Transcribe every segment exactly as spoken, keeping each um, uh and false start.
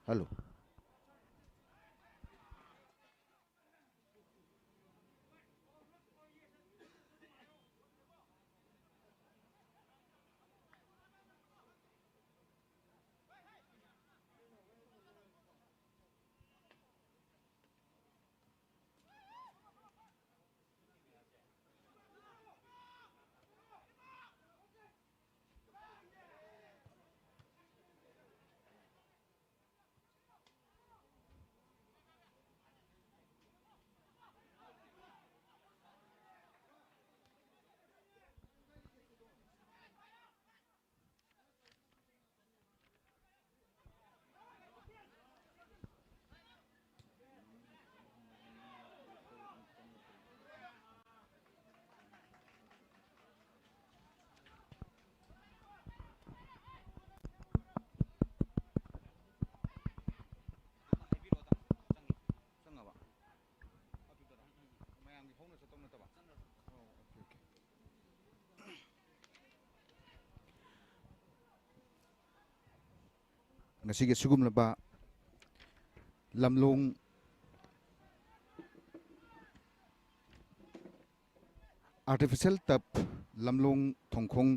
Hello. ꯆꯪꯉꯕ? ꯑꯗꯨꯗꯔ? ꯃꯌꯥꯝꯒꯤ ꯍꯧꯅ ꯆꯠꯇꯧ ꯅꯠꯇꯕ? ꯑꯣ, ꯑꯣꯀꯦ, ꯑꯣꯀꯦ꯫ ꯉꯁꯤꯒꯤ ꯁꯤꯒꯨꯝꯂꯕ ꯂꯝꯂꯣꯡ artificial turf, ꯂꯝꯂꯣꯡ ꯊꯣꯡꯈꯣꯡ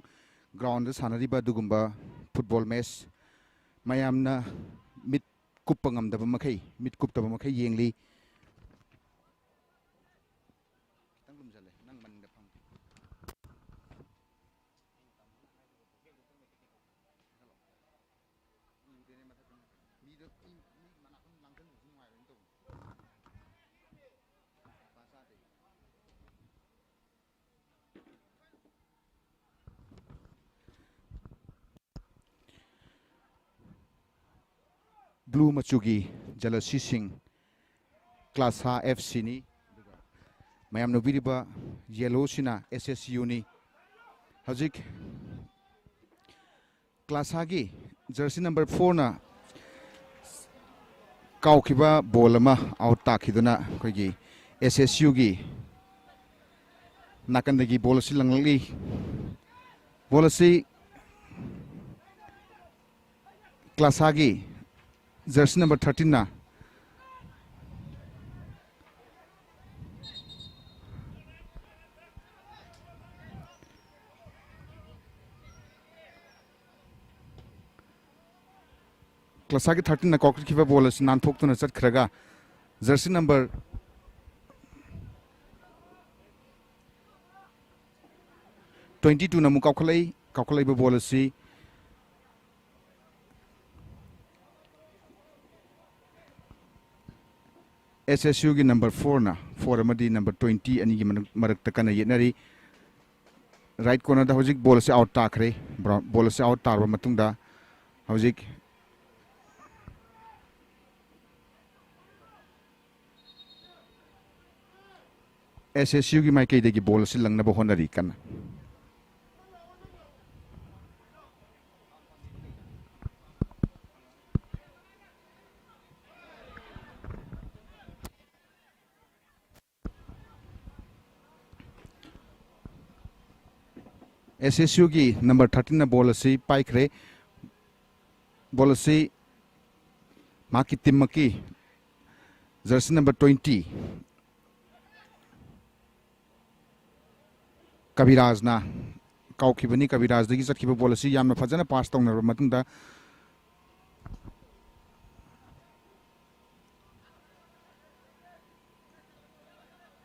ground ꯁꯥꯟꯅꯔꯤꯕ ꯑꯗꯨꯒꯨꯝꯕ football match ꯃꯌꯥꯝꯅ ꯃꯤꯠ ꯀꯨꯞꯄ ꯉꯝꯗꯕ ꯃꯈꯩ, ꯃꯤꯠ ꯀꯨꯞꯇꯕ ꯃꯈꯩ ꯌꯦꯡꯂꯤ꯫ ꯈꯤꯇꯪ ꯂꯨꯝꯁꯤꯜꯂꯦ, ꯅꯪ ꯃꯅꯤꯡꯗ ꯐꯝ꯫ ꯎꯗꯦꯅꯦ ꯃꯊꯛꯇ꯫ ꯃꯤꯗꯣ, ꯃꯤ, ꯃꯤ ꯃꯅꯥꯛꯇ ꯂꯥꯡꯁꯤꯟꯕꯁꯨ ꯅꯨꯡꯉꯥꯏꯔꯣꯏꯅ ꯇꯧꯕꯅꯤ꯫ ꯄꯥ ꯆꯥꯗꯦ꯫ Blue ꯃꯆꯨꯒꯤ ꯖꯔꯁꯤꯁꯤꯡ ꯀ꯭ꯂꯥꯁꯥ ꯑꯦꯐ ꯁꯤꯅꯤ꯫ ꯑꯗꯨꯒ ꯃꯌꯥꯝꯅ ꯎꯕꯤꯔꯤꯕ yellow ꯁꯤꯅ ꯑꯦꯁ ꯑꯦꯁ ꯌꯨꯅꯤ꯫ ꯍꯧꯖꯤꯛ ꯀ꯭ꯂꯥꯁꯥꯒꯤ ꯖꯔꯁꯤ number fourꯅ ꯀꯥꯎꯈꯤꯕ ꯕꯣꯜ ꯑꯃ ꯑꯥꯎꯠ ꯇꯥꯈꯤꯗꯨꯅ ꯑꯩꯈꯣꯏꯒꯤ ꯑꯦꯁ ꯑꯦꯁ ꯌꯨꯒꯤ ꯅꯥꯀꯟꯗꯒꯤ ꯕꯣꯜ ꯑꯁꯤ ꯂꯪꯂꯛꯂꯤ꯫ ꯕꯣꯜ ꯑꯁꯤ ꯀ꯭ꯂꯥꯁꯥꯒꯤ ꯖꯔꯁꯤ ꯅꯝꯕꯔ ꯊꯥꯔꯇꯤꯟꯅ ꯀ꯭ꯂꯥꯁꯥꯒꯤ ꯊꯥꯔꯇꯤꯟꯅ ꯀꯥꯎꯈꯠꯈꯤꯕ ꯕꯣꯜ ꯑꯁꯤ ꯅꯥꯟꯊꯣꯛꯇꯨꯅ ꯆꯠꯈ꯭ꯔꯒ, ꯖꯔꯁꯤ ꯅꯝꯕꯔ ꯇ꯭ꯋꯦꯟꯇꯤ ꯇꯨꯅ ꯑꯃꯨꯛ ꯀꯥꯎꯈꯠꯂꯛꯏ꯫ ꯀꯥꯎꯈꯠꯂꯛꯏꯕ ꯕꯣꯜ ꯑꯁꯤ ꯑꯦꯁ ꯑꯦꯁ ꯌꯨꯒꯤ ꯅꯝꯕꯔ ꯐꯣꯔꯅ, ꯐꯣꯔ ꯑꯃꯗꯤ ꯅꯝꯕꯔ ꯇ꯭ꯋꯦꯟꯇꯤ ꯑꯅꯤꯒꯤ ꯃꯅꯨꯡ-, ꯃꯔꯛꯇ ꯀꯟꯅ ꯌꯦꯠꯅꯔꯤ꯫ ꯔꯥꯏꯠ ꯀꯣꯔꯅꯔꯗ ꯍꯧꯖꯤꯛ ꯕꯣꯜ ꯑꯁꯤ ꯑꯥꯎꯠ ꯇꯥꯈ꯭ꯔꯦ꯫ ꯕ꯭ꯔꯥꯎꯟ, ꯕꯣꯜ ꯑꯁꯤ ꯑꯥꯎꯠ ꯇꯥꯔꯕ ꯃꯇꯨꯡꯗ ꯍꯧꯖꯤꯛ ꯑꯦꯁ ꯑꯦꯁ ꯌꯨꯒꯤ ꯃꯥꯏꯀꯩꯗꯒꯤ ꯕꯣꯜ ꯑꯁꯤ ꯂꯪꯅꯕ ꯍꯣꯠꯅꯔꯤ ꯀꯟꯅ꯫ ꯑꯦꯁ ꯑꯦꯁ ꯌꯨꯒꯤ ꯅꯝꯕꯔ ꯊꯥꯔꯇꯤꯟꯅ ꯕꯣꯜ ꯑꯁꯤ ꯄꯥꯏꯈ꯭ꯔꯦ꯫ ꯕꯣꯜ ꯑꯁꯤ ꯃꯍꯥꯛꯀꯤ ꯇꯤꯝꯃꯛꯀꯤ ꯖꯔꯁꯤ ꯅꯝꯕꯔ ꯇ꯭ꯋꯦꯟꯇꯤ ꯀꯕꯤꯔꯥꯖꯅ ꯀꯥꯎꯈꯤꯕꯅꯤ꯫ ꯀꯕꯤꯔꯥꯖꯗꯒꯤ ꯆꯠꯈꯤꯕ ꯕꯣꯜ ꯑꯁꯤ ꯌꯥꯝꯅ ꯐꯖꯅ ꯄꯥꯁ ꯇꯧꯅꯔꯕ ꯃꯇꯨꯡꯗ,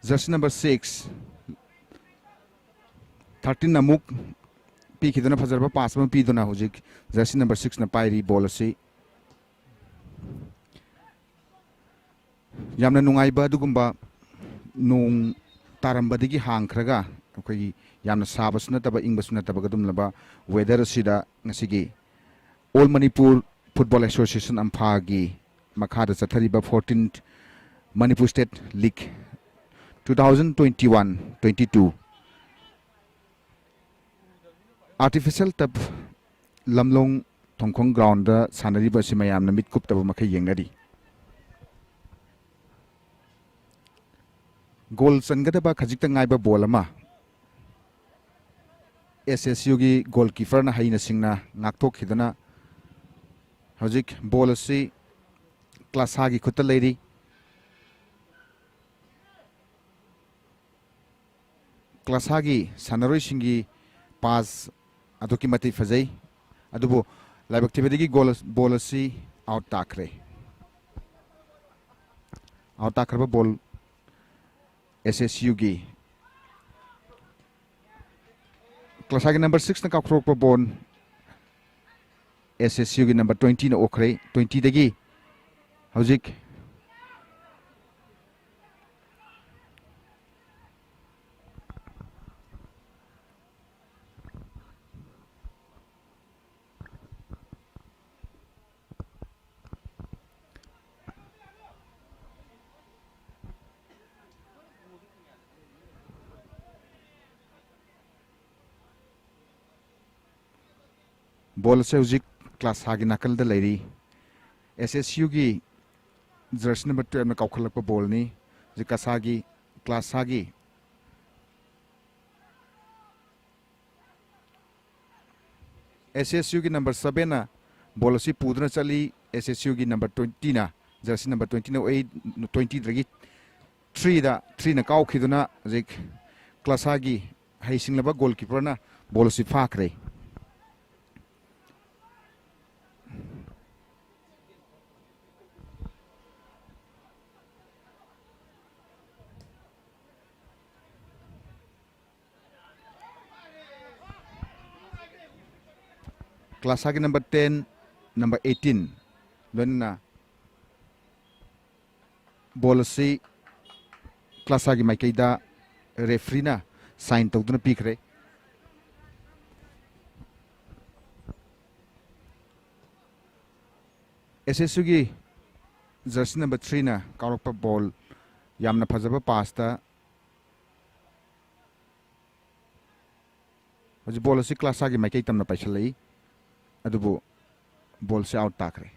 ꯖꯔꯁꯤ ꯅꯝꯕꯔ ꯁꯤꯛꯁ, ꯊꯥꯔꯇꯤꯟ ꯑꯃꯨꯛ ꯄꯤꯈꯤꯗꯨꯅ, ꯐꯖꯔꯕ ꯄꯥꯁ ꯑꯃ ꯄꯤꯗꯨꯅ ꯍꯧꯖꯤꯛ ꯖꯔꯁꯤ ꯅꯝꯕꯔ ꯁꯤꯛꯁꯅ ꯄꯥꯏꯔꯤ ꯕꯣꯜ ꯑꯁꯤ꯫ ꯌꯥꯝꯅ ꯅꯨꯡꯉꯥꯏꯕ ꯑꯗꯨꯒꯨꯝꯕ ꯅꯣꯡ ꯇꯥꯔꯝꯕꯗꯒꯤ ꯍꯥꯡꯈ꯭ꯔꯒ, ꯑꯩꯈꯣꯏꯒꯤ ꯌꯥꯝꯅ ꯁꯥꯕꯁꯨ ꯅꯠꯇꯕ, ꯏꯪꯕꯁꯨ ꯅꯠꯇꯕ ꯑꯗꯨꯒꯨꯝꯂꯕ ꯋꯦꯗꯔ ꯑꯁꯤꯗ ꯉꯁꯤꯒꯤ All Manipur Football Association, ꯑꯝꯐꯥꯒꯤ ꯃꯈꯥꯗ ꯆꯠꯊꯔꯤꯕ fourteenth Manipur State League two thousand twenty-one twenty-two artificial turf Lamlong Thongkhong ground ꯁꯥꯟꯅꯔꯤꯕ ꯑꯁꯤ ꯃꯌꯥꯝꯅ ꯃꯤꯠ ꯀꯨꯞꯇꯕ ꯃꯈꯩ ꯌꯦꯡꯅꯔꯤ꯫ ꯒꯣꯜ ꯆꯟꯒꯗꯕ ꯈꯖꯤꯛꯇ ꯉꯥꯏꯕ ꯕꯣꯜ ꯑꯃ ꯑꯦꯁ ꯑꯦꯁ ꯌꯨꯒꯤ ꯒꯣꯜꯀꯤꯄꯔꯅ ꯍꯩꯅ ꯁꯤꯡꯅ ꯉꯥꯛꯊꯣꯛꯈꯤꯗꯨꯅ ꯍꯧꯖꯤꯛ ꯕꯣꯜ ꯑꯁꯤ ꯀ꯭ꯂꯥꯁꯥꯒꯤ ꯈꯨꯠꯇ ꯂꯩꯔꯤ꯫ ꯀ꯭ꯂꯥꯁꯥꯒꯤ ꯁꯥꯟꯅꯔꯣꯏꯁꯤꯡꯒꯤ ꯄꯥꯁ ꯑꯗꯨꯛꯀꯤ ꯃꯇꯤꯛ ꯐꯖꯩ, ꯑꯗꯨꯕꯨ ꯂꯥꯏꯕꯛ ꯊꯤꯕꯗꯒꯤ ꯒꯣꯜ, ꯕꯣꯜ ꯑꯁꯤ ꯑꯥꯎꯠ ꯇꯥꯈ꯭ꯔꯦ꯫ ꯑꯥꯎꯠ ꯇꯥꯈ꯭ꯔꯕ ꯕꯣꯜ ꯑꯦꯁ ꯑꯦꯁ ꯌꯨꯒꯤ꯫ ꯀ꯭ꯂꯥꯁꯥꯒꯤ ꯅꯝꯕꯔ ꯁꯤꯛꯁꯅ ꯀꯥꯎꯊꯣꯔꯛꯄ ꯕꯣꯜ ꯑꯦꯁ ꯑꯦꯁ ꯌꯨꯒꯤ ꯅꯝꯕꯔ ꯇ꯭ꯋꯦꯟꯇꯤꯅ ꯑꯣꯛꯈ꯭ꯔꯦ꯫ ꯇ꯭ꯋꯦꯟꯇꯤꯗꯒꯤ ꯍꯧꯖꯤꯛ ꯕꯣꯜ ꯑꯁꯦ ꯍꯧꯖꯤꯛ ꯀ꯭ꯂꯥꯁꯥꯒꯤ ꯅꯥꯀꯜꯗ ꯂꯩꯔꯤ꯫ ꯑꯦꯁ ꯑꯦꯁ ꯌꯨꯒꯤ ꯖꯔꯁꯤ ꯅꯝꯕꯔ ꯇꯨꯌꯦꯜꯞꯅ ꯀꯥꯎꯈꯠꯂꯛꯄ ꯕꯣꯜꯅꯤ꯫ ꯍꯧꯖꯤꯛ ꯀꯁꯥꯒꯤ, ꯀ꯭ꯂꯥꯁꯥꯒꯤ ꯑꯦꯁ ꯑꯦꯁ ꯌꯨꯒꯤ ꯅꯝꯕꯔ ꯁꯕꯦꯟꯅ ꯕꯣꯜ ꯑꯁꯤ ꯄꯨꯗꯨꯅ ꯆꯠꯂꯤ꯫ ꯑꯦꯁ ꯑꯦꯁ ꯌꯨꯒꯤ ꯅꯝꯕꯔ ꯇ꯭ꯋꯦꯟꯇꯤꯅ, ꯖꯔꯁꯤ ꯅꯝꯕꯔ ꯇ꯭ꯋꯦꯟꯇꯤꯅ ꯑꯣꯛꯏ꯫ ꯇ꯭ꯋꯦꯟꯇꯤꯗꯒꯤ ꯊ꯭ꯔꯤꯗ, ꯊ꯭ꯔꯤꯅ ꯀꯥꯎꯈꯤꯗꯨꯅ ꯍꯧꯖꯤꯛ ꯀ꯭ꯂꯥꯁꯥꯒꯤ ꯍꯩꯁꯤꯡꯂꯕ ꯒꯣꯜꯀꯤꯄꯔꯅ ꯕꯣꯜ ꯑꯁꯤ ꯐꯥꯈ꯭ꯔꯦ꯫ ꯀ꯭ꯂꯥꯁꯥꯒꯤ ꯅꯝꯕꯔ ꯇꯦꯟ, ꯅꯝꯕꯔ ꯑꯩꯠꯇꯤꯟ ꯂꯣꯏꯅꯅ ꯕꯣꯜ ꯑꯁꯤ ꯀ꯭ꯂꯥꯁꯥꯒꯤ ꯃꯥꯏꯀꯩꯗ ꯔꯦꯐ꯭ꯔꯤꯅ ꯁꯥꯏꯟ ꯇꯧꯗꯨꯅ ꯄꯤꯈ꯭ꯔꯦ꯫ ꯑꯦꯁ ꯑꯦꯁ ꯌꯨꯒꯤ ꯖꯔꯁꯤ ꯅꯝꯕꯔ ꯊ꯭ꯔꯤꯅ ꯀꯥꯎꯔꯛꯄ ꯕꯣꯜ, ꯌꯥꯝꯅ ꯐꯖꯕ ꯄꯥꯁꯇ ꯍꯧꯖꯤꯛ ꯕꯣꯜ ꯑꯁꯤ ꯀ꯭ꯂꯥꯁꯥꯒꯤ ꯃꯥꯏꯀꯩ ꯇꯝꯅ ꯄꯥꯏꯁꯤꯜꯂꯛꯏ, ꯑꯗꯨꯕꯨ ꯕꯣꯜꯁꯤ ꯑꯥꯎꯠ ꯇꯥꯈ꯭ꯔꯦ꯫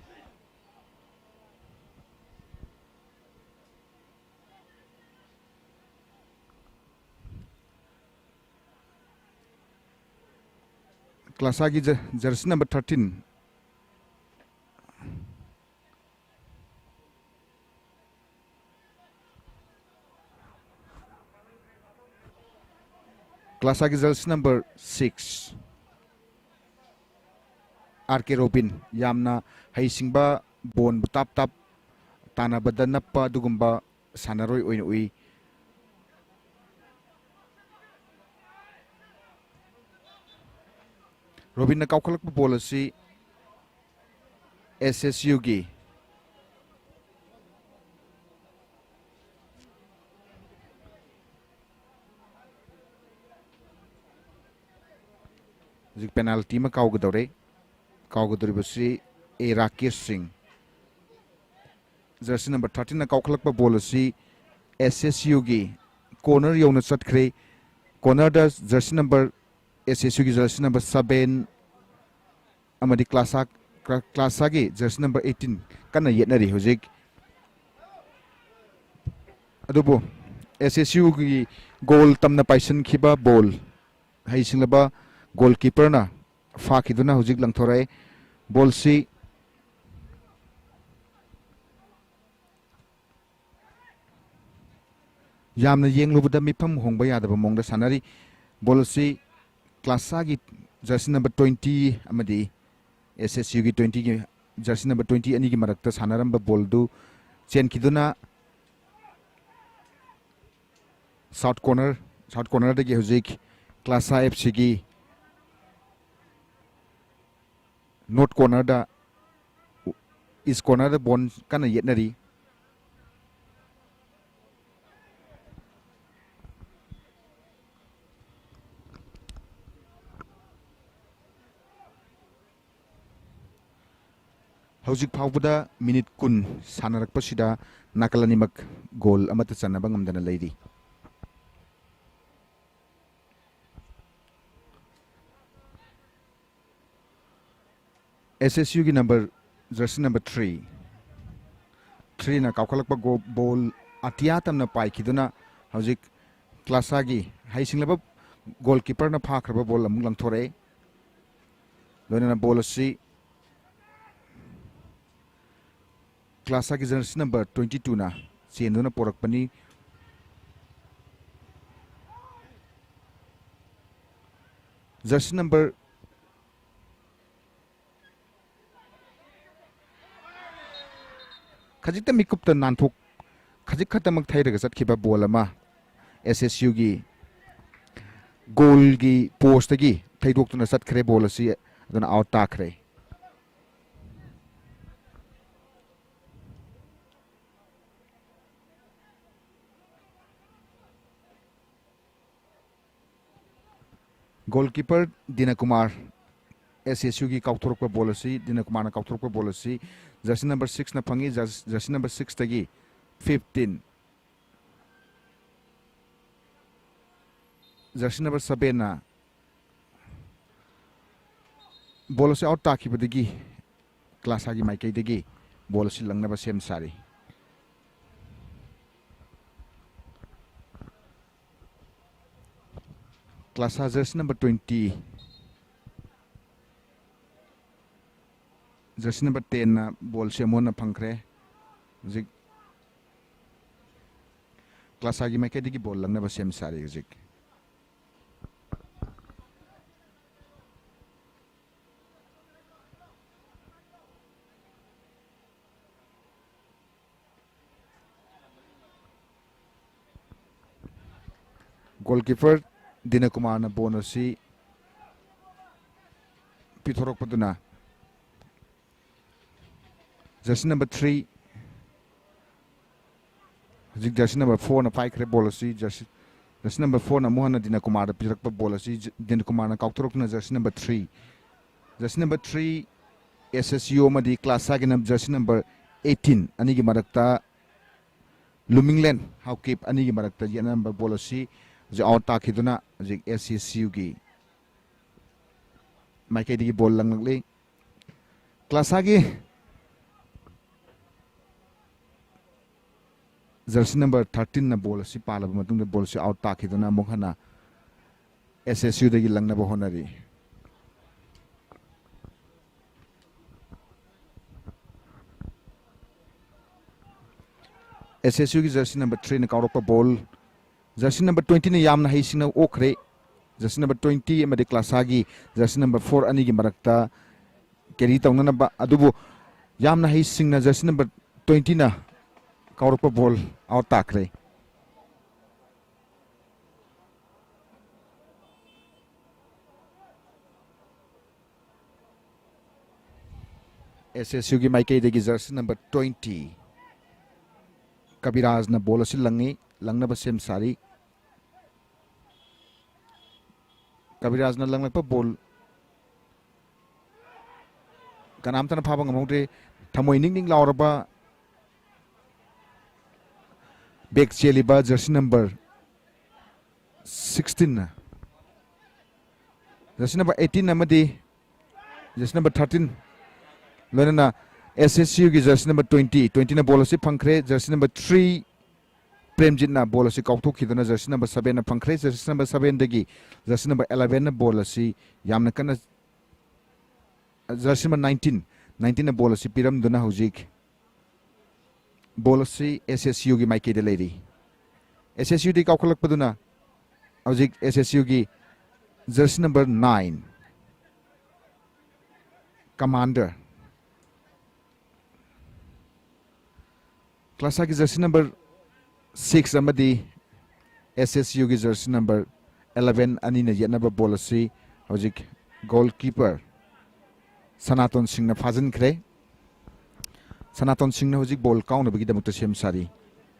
ꯀ꯭ꯂꯥꯁꯥꯒꯤ ꯖ-, ꯖꯔꯁꯤ ꯅꯝꯕꯔ ꯊꯥꯔꯇꯤꯟ, ꯀ꯭ꯂꯥꯁꯥꯒꯤ jersey number six, R K Robin, ꯌꯥꯝꯅ ꯍꯩꯁꯤꯡꯕ, ꯕꯣꯟꯕꯨ ꯇꯥꯞ ꯇꯥꯞ ꯇꯥꯟꯅꯕꯗ ꯅꯞꯄ ꯑꯗꯨꯒꯨꯝꯕ ꯁꯥꯟꯅꯔꯣꯏ ꯑꯣꯏꯅ ꯎꯏ꯫ ꯔꯣꯕꯤꯟꯅ ꯀꯥꯎꯈꯠꯂꯛꯄ ꯕꯣꯜ ꯑꯁꯤ ꯑꯦꯁ ꯑꯦꯁ ꯌꯨꯒꯤ ꯍꯧꯖꯤꯛ ꯄꯦꯅꯥꯜꯇꯤ ꯑꯃ ꯀꯥꯎꯒꯗꯧꯔꯦ꯫ ꯀꯥꯎꯒꯗꯧꯔꯤꯕꯁꯤ ꯑꯦ ꯔꯥꯀꯦꯁ ꯁꯤꯡ꯫ ꯖꯔꯁꯤ ꯅꯝꯕꯔ ꯊꯥꯔꯇꯤꯟꯅ ꯀꯥꯎꯈꯠꯂꯛꯄ ꯕꯣꯜ ꯑꯁꯤ ꯑꯦꯁ ꯑꯦꯁ ꯌꯨꯒꯤ ꯀꯣꯔꯅꯔ ꯌꯧꯅ ꯆꯠꯈ꯭ꯔꯦ꯫ ꯀꯣꯔꯅꯔꯗ ꯖꯔꯁꯤ ꯅꯝꯕꯔ, ꯑꯦꯁ ꯑꯦꯁ ꯌꯨꯒꯤ ꯖꯔꯁꯤ ꯅꯝꯕꯔ ꯁꯚꯦꯟ ꯑꯃꯗꯤ ꯀ꯭ꯂꯥꯁꯥ, ꯀ꯭ꯂꯥꯁꯥꯒꯤ ꯖꯔꯁꯤ ꯅꯝꯕꯔ ꯑꯩꯠꯇꯤꯟ ꯀꯟꯅ ꯌꯦꯠꯅꯔꯤ ꯍꯧꯖꯤꯛ꯫ ꯑꯗꯨꯕꯨ ꯑꯦꯁ ꯑꯦꯁ ꯌꯨꯒꯤ ꯒꯣꯜ ꯇꯝꯅ ꯄꯥꯏꯁꯤꯟꯈꯤꯕ ꯕꯣꯜ ꯍꯩꯁꯤꯡꯂꯕ ꯒꯣꯜ ꯀꯤꯄꯔꯅ ꯐꯥꯈꯤꯗꯨꯅ ꯍꯧꯖꯤꯛ ꯂꯪꯊꯣꯔꯛꯑꯦ꯫ ꯕꯣꯜꯁꯤ ꯌꯥꯝꯅ ꯌꯦꯡꯂꯨꯕꯗ ꯃꯤꯐꯝ ꯍꯣꯡꯕ ꯌꯥꯗꯕ ꯃꯑꯣꯡꯗ ꯁꯥꯟꯅꯔꯤ꯫ ꯕꯣꯜ ꯑꯁꯤ ꯀ꯭ꯂꯥꯁꯥꯒꯤ ꯖꯔꯁꯤ ꯅꯝꯕꯔ ꯇ꯭ꯋꯦꯟꯇꯤ ꯑꯃꯗꯤ ꯑꯦꯁ ꯑꯦꯁ ꯌꯨꯒꯤ ꯇ꯭ꯋꯦꯟꯇꯤꯒꯤ ꯖꯔꯁꯤ ꯅꯝꯕꯔ ꯇ꯭ꯋꯦꯟꯇꯤ ꯑꯅꯤꯒꯤ ꯃꯔꯛꯇ ꯁꯥꯟꯅꯔꯝꯕ ꯕꯣꯜꯗꯨ ꯆꯦꯟꯈꯤꯗꯨꯅ ꯁꯥꯎꯠ ꯀꯣꯔꯅꯔ, ꯁꯥꯎꯠ ꯀꯣꯔꯅꯔꯗꯒꯤ ꯍꯧꯖꯤꯛ ꯀ꯭ꯂꯥꯁꯥ ꯑꯦꯐ ꯁꯤꯒꯤ ꯅꯣꯔꯠ ꯀꯣꯔꯅꯔꯗ, ꯏꯁ ꯀꯣꯔꯅꯔꯗ ꯕꯣꯜ ꯀꯟꯅ ꯌꯦꯠꯅꯔꯤ꯫ ꯍꯧꯖꯤꯛ ꯐꯥꯎꯕꯗ ꯃꯤꯅꯤꯠ ꯀꯨꯟ ꯁꯥꯟꯅꯔꯛꯄꯁꯤꯗ ꯅꯥꯀꯜ ꯑꯅꯤꯃꯛ ꯒꯣꯜ ꯑꯃꯠꯇ ꯆꯟꯅꯕ ꯉꯝꯗꯅ ꯂꯩꯔꯤ꯫ ꯑꯦꯁ ꯑꯦꯁ ꯌꯨꯒꯤ ꯅꯝꯕꯔ, ꯖꯔꯁꯤ ꯅꯝꯕꯔ ꯊ꯭ꯔꯤ, ꯊ꯭ꯔꯤꯅ ꯀꯥꯎꯈꯠꯂꯛꯄ ꯒꯣ-, ꯕꯣꯜ ꯑꯇꯤꯌꯥ ꯇꯝꯅ ꯄꯥꯏꯈꯤꯗꯨꯅ ꯍꯧꯖꯤꯛ ꯀ꯭ꯂꯥꯁꯥꯒꯤ ꯍꯩꯁꯤꯡꯂꯕ ꯒꯣꯜ ꯀꯤꯄꯔꯅ ꯐꯥꯈ꯭ꯔꯕ ꯕꯣꯜ ꯑꯃꯨꯛ ꯂꯪꯊꯣꯔꯛꯑꯦ꯫ ꯂꯣꯏꯅꯅ ꯕꯣꯜ ꯑꯁꯤ ꯀ꯭ꯂꯥꯁꯥꯒꯤ ꯖꯔꯁꯤ ꯅꯝꯕꯔ ꯇ꯭ꯋꯦꯟꯇꯤ ꯇꯨꯅ ꯆꯦꯟꯗꯨꯅ ꯄꯣꯔꯛꯄꯅꯤ꯫ ꯖꯔꯁꯤ ꯅꯝꯕꯔ ꯈꯖꯤꯛꯇ ꯃꯤꯀꯨꯞꯇ ꯅꯥꯟꯊꯣꯛ, ꯈꯖꯤꯛ ꯈꯛꯇꯃꯛ ꯊꯩꯔꯒ ꯆꯠꯈꯤꯕ ꯕꯣꯜ ꯑꯃ ꯑꯦꯁ ꯑꯦꯁ ꯌꯨꯒꯤ ꯒꯣꯜꯒꯤ ꯄꯣꯁꯇꯒꯤ ꯊꯩꯗꯣꯛꯇꯨꯅ ꯆꯠꯈ꯭ꯔꯦ꯫ ꯕꯣꯜ ꯑꯁꯤ ꯑꯗꯨꯅ ꯑꯥꯎꯠ ꯇꯥꯈ꯭ꯔꯦ꯫ ꯒꯣꯜꯀꯤꯄꯔ ꯗꯤꯅꯀꯨꯃꯥꯔ, ꯑꯦꯁ ꯑꯦꯁ ꯌꯨꯒꯤ ꯀꯥꯎꯊꯣꯔꯛꯄ ꯕꯣꯜ ꯑꯁꯤ, ꯗꯤꯅꯀꯨꯃꯥꯔꯅ ꯀꯥꯎꯊꯣꯔꯛꯄ ꯕꯣꯜ ꯑꯁꯤ ꯖꯔꯁꯤ ꯅꯝꯕꯔ ꯁꯤꯛꯁꯅ ꯐꯪꯉꯤ꯫ ꯖꯔꯁ-, ꯖꯔꯁꯤ ꯅꯝꯕꯔ ꯁꯤꯛꯁꯇꯒꯤ ꯐꯤꯐꯇꯤꯟ, ꯖꯔꯁꯤ ꯅꯝꯕꯔ ꯁꯚꯦꯟꯅ ꯕꯣꯜ ꯑꯁꯤ ꯑꯥꯎꯠ ꯇꯥꯈꯤꯕꯗꯒꯤ ꯀ꯭ꯂꯥꯁꯥꯒꯤ ꯃꯥꯏꯀꯩꯗꯒꯤ ꯕꯣꯜ ꯑꯁꯤ ꯂꯪꯅꯕ ꯁꯦꯝ ꯁꯥꯔꯤ꯫ ꯀ꯭ꯂꯥꯁꯥ jersey number twenty, jersey number ꯇꯦꯟꯅ ꯕꯣꯜꯁꯦ ꯑꯃꯨꯛ ꯍꯟꯅ ꯐꯪꯈ꯭ꯔꯦ꯫ ꯍꯧꯖꯤꯛ ꯀ꯭ꯂꯥꯁꯥꯒꯤ ꯃꯥꯏꯀꯩꯗꯒꯤ ꯕꯣꯜ ꯂꯪꯅꯕ ꯁꯦꯝ ꯁꯥꯔꯤ ꯍꯧꯖꯤꯛ꯫ ꯒꯣꯜꯀꯤꯄꯔ ꯗꯤꯅꯀꯨꯃꯥꯔꯅ ꯕꯣꯜ ꯑꯁꯤ ꯄꯤꯊꯣꯔꯛꯄꯗꯨꯅ ꯖꯔꯁꯤ ꯅꯝꯕꯔ ꯊ꯭ꯔꯤ, ꯍꯧꯖꯤꯛ ꯖꯔꯁꯤ ꯅꯝꯕꯔ ꯐꯣꯔꯅ ꯄꯥꯏꯈ꯭ꯔꯦ ꯕꯣꯜ ꯑꯁꯤ꯫ ꯖꯔꯁꯤ, ꯖꯔꯁꯤ ꯅꯝꯕꯔ ꯐꯣꯔꯅ ꯑꯃꯨꯛ ꯍꯟꯅ ꯗꯤꯅꯀꯨꯃꯥꯔꯗ ꯄꯤꯔꯛꯄ ꯕꯣꯜ ꯑꯁꯤ ꯖ-, ꯗꯤꯅꯀꯨꯃꯥꯔꯅ ꯀꯥꯎꯊꯣꯔꯛꯇꯨꯅ jersey number three, jersey number three, S S U ꯑꯃꯗꯤ ꯀ꯭ꯂꯥꯁꯥꯒꯤ ꯅꯝ-, ꯖꯔꯁꯤ ꯅꯝꯕꯔ ꯑꯩꯠꯇꯤꯟ ꯑꯅꯤꯒꯤ ꯃꯔꯛꯇ, ꯂꯨꯃꯤꯡꯂꯦꯟ ꯍꯥꯎꯀꯤꯞ ꯑꯅꯤꯒꯤ ꯃꯔꯛꯇ ꯌꯦꯠꯅꯔꯝꯕ ꯕꯣꯜ ꯑꯁꯤ ꯍꯧꯖꯤꯛ ꯑꯥꯎꯠ ꯇꯥꯈꯤꯗꯨꯅ ꯍꯧꯖꯤꯛ ꯑꯦꯁ ꯑꯦꯁ ꯌꯨꯒꯤ ꯃꯥꯏꯀꯩꯗꯒꯤ ꯕꯣꯜ ꯂꯪꯂꯛꯂꯤ꯫ ꯀ꯭ꯂꯥꯁꯥꯒꯤ ꯖꯔꯁꯤ ꯅꯝꯕꯔ ꯊꯥꯔꯇꯤꯟꯅ ꯕꯣꯜ ꯑꯁꯤ ꯄꯥꯜꯂꯕ ꯃꯇꯨꯡꯗ ꯕꯣꯜ ꯑꯁꯤ ꯑꯥꯎꯠ ꯇꯥꯈꯤꯗꯨꯅ ꯑꯃꯨꯛ ꯍꯟꯅ ꯑꯦꯁ ꯑꯦꯁ ꯌꯨꯗꯒꯤ ꯂꯪꯅꯕ ꯍꯣꯠꯅꯔꯤ꯫ ꯑꯦꯁ ꯑꯦꯁ ꯌꯨꯒꯤ ꯖꯔꯁꯤ ꯅꯝꯕꯔ ꯊ꯭ꯔꯤꯅ ꯀꯥꯎꯔꯛꯄ ꯕꯣꯜ, ꯖꯔꯁꯤ ꯅꯝꯕꯔ ꯇ꯭ꯋꯦꯟꯇꯤꯅ ꯌꯥꯝꯅ ꯍꯩꯁꯤꯡꯅ ꯑꯣꯛꯈ꯭ꯔꯦ꯫ ꯖꯔꯁꯤ ꯅꯝꯕꯔ ꯇ꯭ꯋꯦꯟꯇꯤ ꯑꯃꯗꯤ ꯀ꯭ꯂꯥꯁꯥꯒꯤ ꯖꯔꯁꯤ ꯅꯝꯕꯔ ꯐꯣꯔ ꯑꯅꯤꯒꯤ ꯃꯔꯛꯇ ꯀꯦꯔꯤ ꯇꯧꯅꯅꯕ, ꯑꯗꯨꯕꯨ ꯌꯥꯝꯅ ꯍꯩꯁꯤꯡꯅ ꯖꯔꯁꯤ ꯅꯝꯕꯔ ꯇ꯭ꯋꯦꯟꯇꯤꯅ ꯀꯥꯎꯔꯛꯄ ꯕꯣꯜ ꯑꯥꯎꯠ ꯇꯥꯈ꯭ꯔꯦ꯫ ꯑꯦꯁ ꯑꯦꯁ ꯌꯨꯒꯤ ꯃꯥꯏꯀꯩꯗꯒꯤ ꯖꯔꯁꯤ ꯅꯝꯕꯔ ꯇ꯭ꯋꯦꯟꯇꯤ ꯀꯕꯤꯔꯥꯖꯅ ꯕꯣꯜ ꯑꯁꯤ ꯂꯪꯉꯤ, ꯂꯪꯅꯕ ꯁꯦꯝ ꯁꯥꯔꯤ꯫ ꯀꯕꯤꯔꯥꯖꯅ ꯂꯪꯂꯛꯄ ꯕꯣꯜ ꯀꯅꯥꯝꯇꯅ ꯐꯥꯕ ꯉꯝꯍꯧꯗ꯭ꯔꯦ꯫ ꯊꯃꯣꯏ ꯅꯤꯡ ꯅꯤꯡ ꯂꯥꯎꯔꯕ ꯕꯦꯛ ꯆꯦꯜꯂꯤꯕ jersey number sixteen, jersey number eighteen ꯑꯃꯗꯤ ꯖꯔꯁꯤ ꯅꯝꯕꯔ ꯊꯥꯔꯇꯤꯟ, ꯂꯣꯏꯅꯅ ꯑꯦꯁ ꯑꯦꯁ ꯌꯨꯒꯤ ꯖꯔꯁꯤ ꯅꯝꯕꯔ ꯇ꯭ꯋꯦꯟꯇꯤ, ꯇ꯭ꯋꯦꯟꯇꯤꯅ ꯕꯣꯜ ꯑꯁꯤ ꯐꯪꯈ꯭ꯔꯦ꯫ ꯖꯔꯁꯤ ꯅꯝꯕꯔ ꯊ꯭ꯔꯤ ꯄ꯭ꯔꯦꯝꯖꯤꯠꯅ ꯕꯣꯜ ꯑꯁꯤ ꯀꯥꯎꯊꯣꯛꯈꯤꯗꯨꯅ ꯖꯔꯁꯤ ꯅꯝꯕꯔ ꯁꯕꯦꯟꯅ ꯐꯪꯈ꯭ꯔꯦ꯫ ꯖꯔꯁꯤ ꯅꯝꯕꯔ ꯁꯕꯦꯟꯗꯒꯤ ꯖꯔꯁꯤ ꯅꯝꯕꯔ ꯑꯦꯂꯦꯚꯦꯟꯅ ꯕꯣꯜ ꯑꯁꯤ ꯌꯥꯝꯅ ꯀꯟꯅ, ꯖꯔꯁꯤ ꯅꯝꯕꯔ ꯅꯥꯏꯟꯇꯤꯟ, ꯅꯥꯏꯟꯇꯤꯟꯅ ꯕꯣꯜ ꯑꯁꯤ ꯄꯤꯔꯝꯗꯨꯅ ꯍꯧꯖꯤꯛ ꯕꯣꯜ ꯑꯁꯤ ꯑꯦꯁ ꯑꯦꯁ ꯌꯨꯒꯤ ꯃꯥꯏꯀꯩꯗ ꯂꯩꯔꯤ꯫ ꯑꯦꯁ ꯑꯦꯁ ꯌꯨꯗꯒꯤ ꯀꯥꯎꯈꯠꯂꯛꯄꯗꯨꯅ ꯍꯧꯖꯤꯛ ꯑꯦꯁ ꯑꯦꯁ ꯌꯨꯒꯤ ꯖꯔꯁꯤ ꯅꯝꯕꯔ ꯅꯥꯏꯟ, ꯀꯃꯥꯟꯗꯔ, ꯀ꯭ꯂꯥꯁꯥꯒꯤ ꯖꯔꯁꯤ ꯅꯝꯕꯔ ꯁꯤꯛꯁ ꯑꯃꯗꯤ ꯑꯦꯁ ꯑꯦꯁ ꯌꯨꯒꯤ ꯖꯔꯁꯤ ꯅꯝꯕꯔ ꯑꯦꯂꯦꯚꯦꯟ ꯑꯅꯤꯅ ꯌꯦꯠꯅꯕ ꯕꯣꯜ ꯑꯁꯤ ꯍꯧꯖꯤꯛ ꯒꯣꯜ ꯀꯤꯄꯔ ꯁꯅꯥꯇꯣꯟ ꯁꯤꯡꯅ ꯐꯥꯖꯤꯟꯈ꯭ꯔꯦ꯫ ꯁꯅꯥꯇꯣꯟ ꯁꯤꯡꯅ ꯍꯧꯖꯤꯛ ꯕꯣꯜ ꯀꯥꯎꯅꯕꯒꯤꯗꯃꯛꯇ ꯁꯦꯝ ꯁꯥꯔꯤ꯫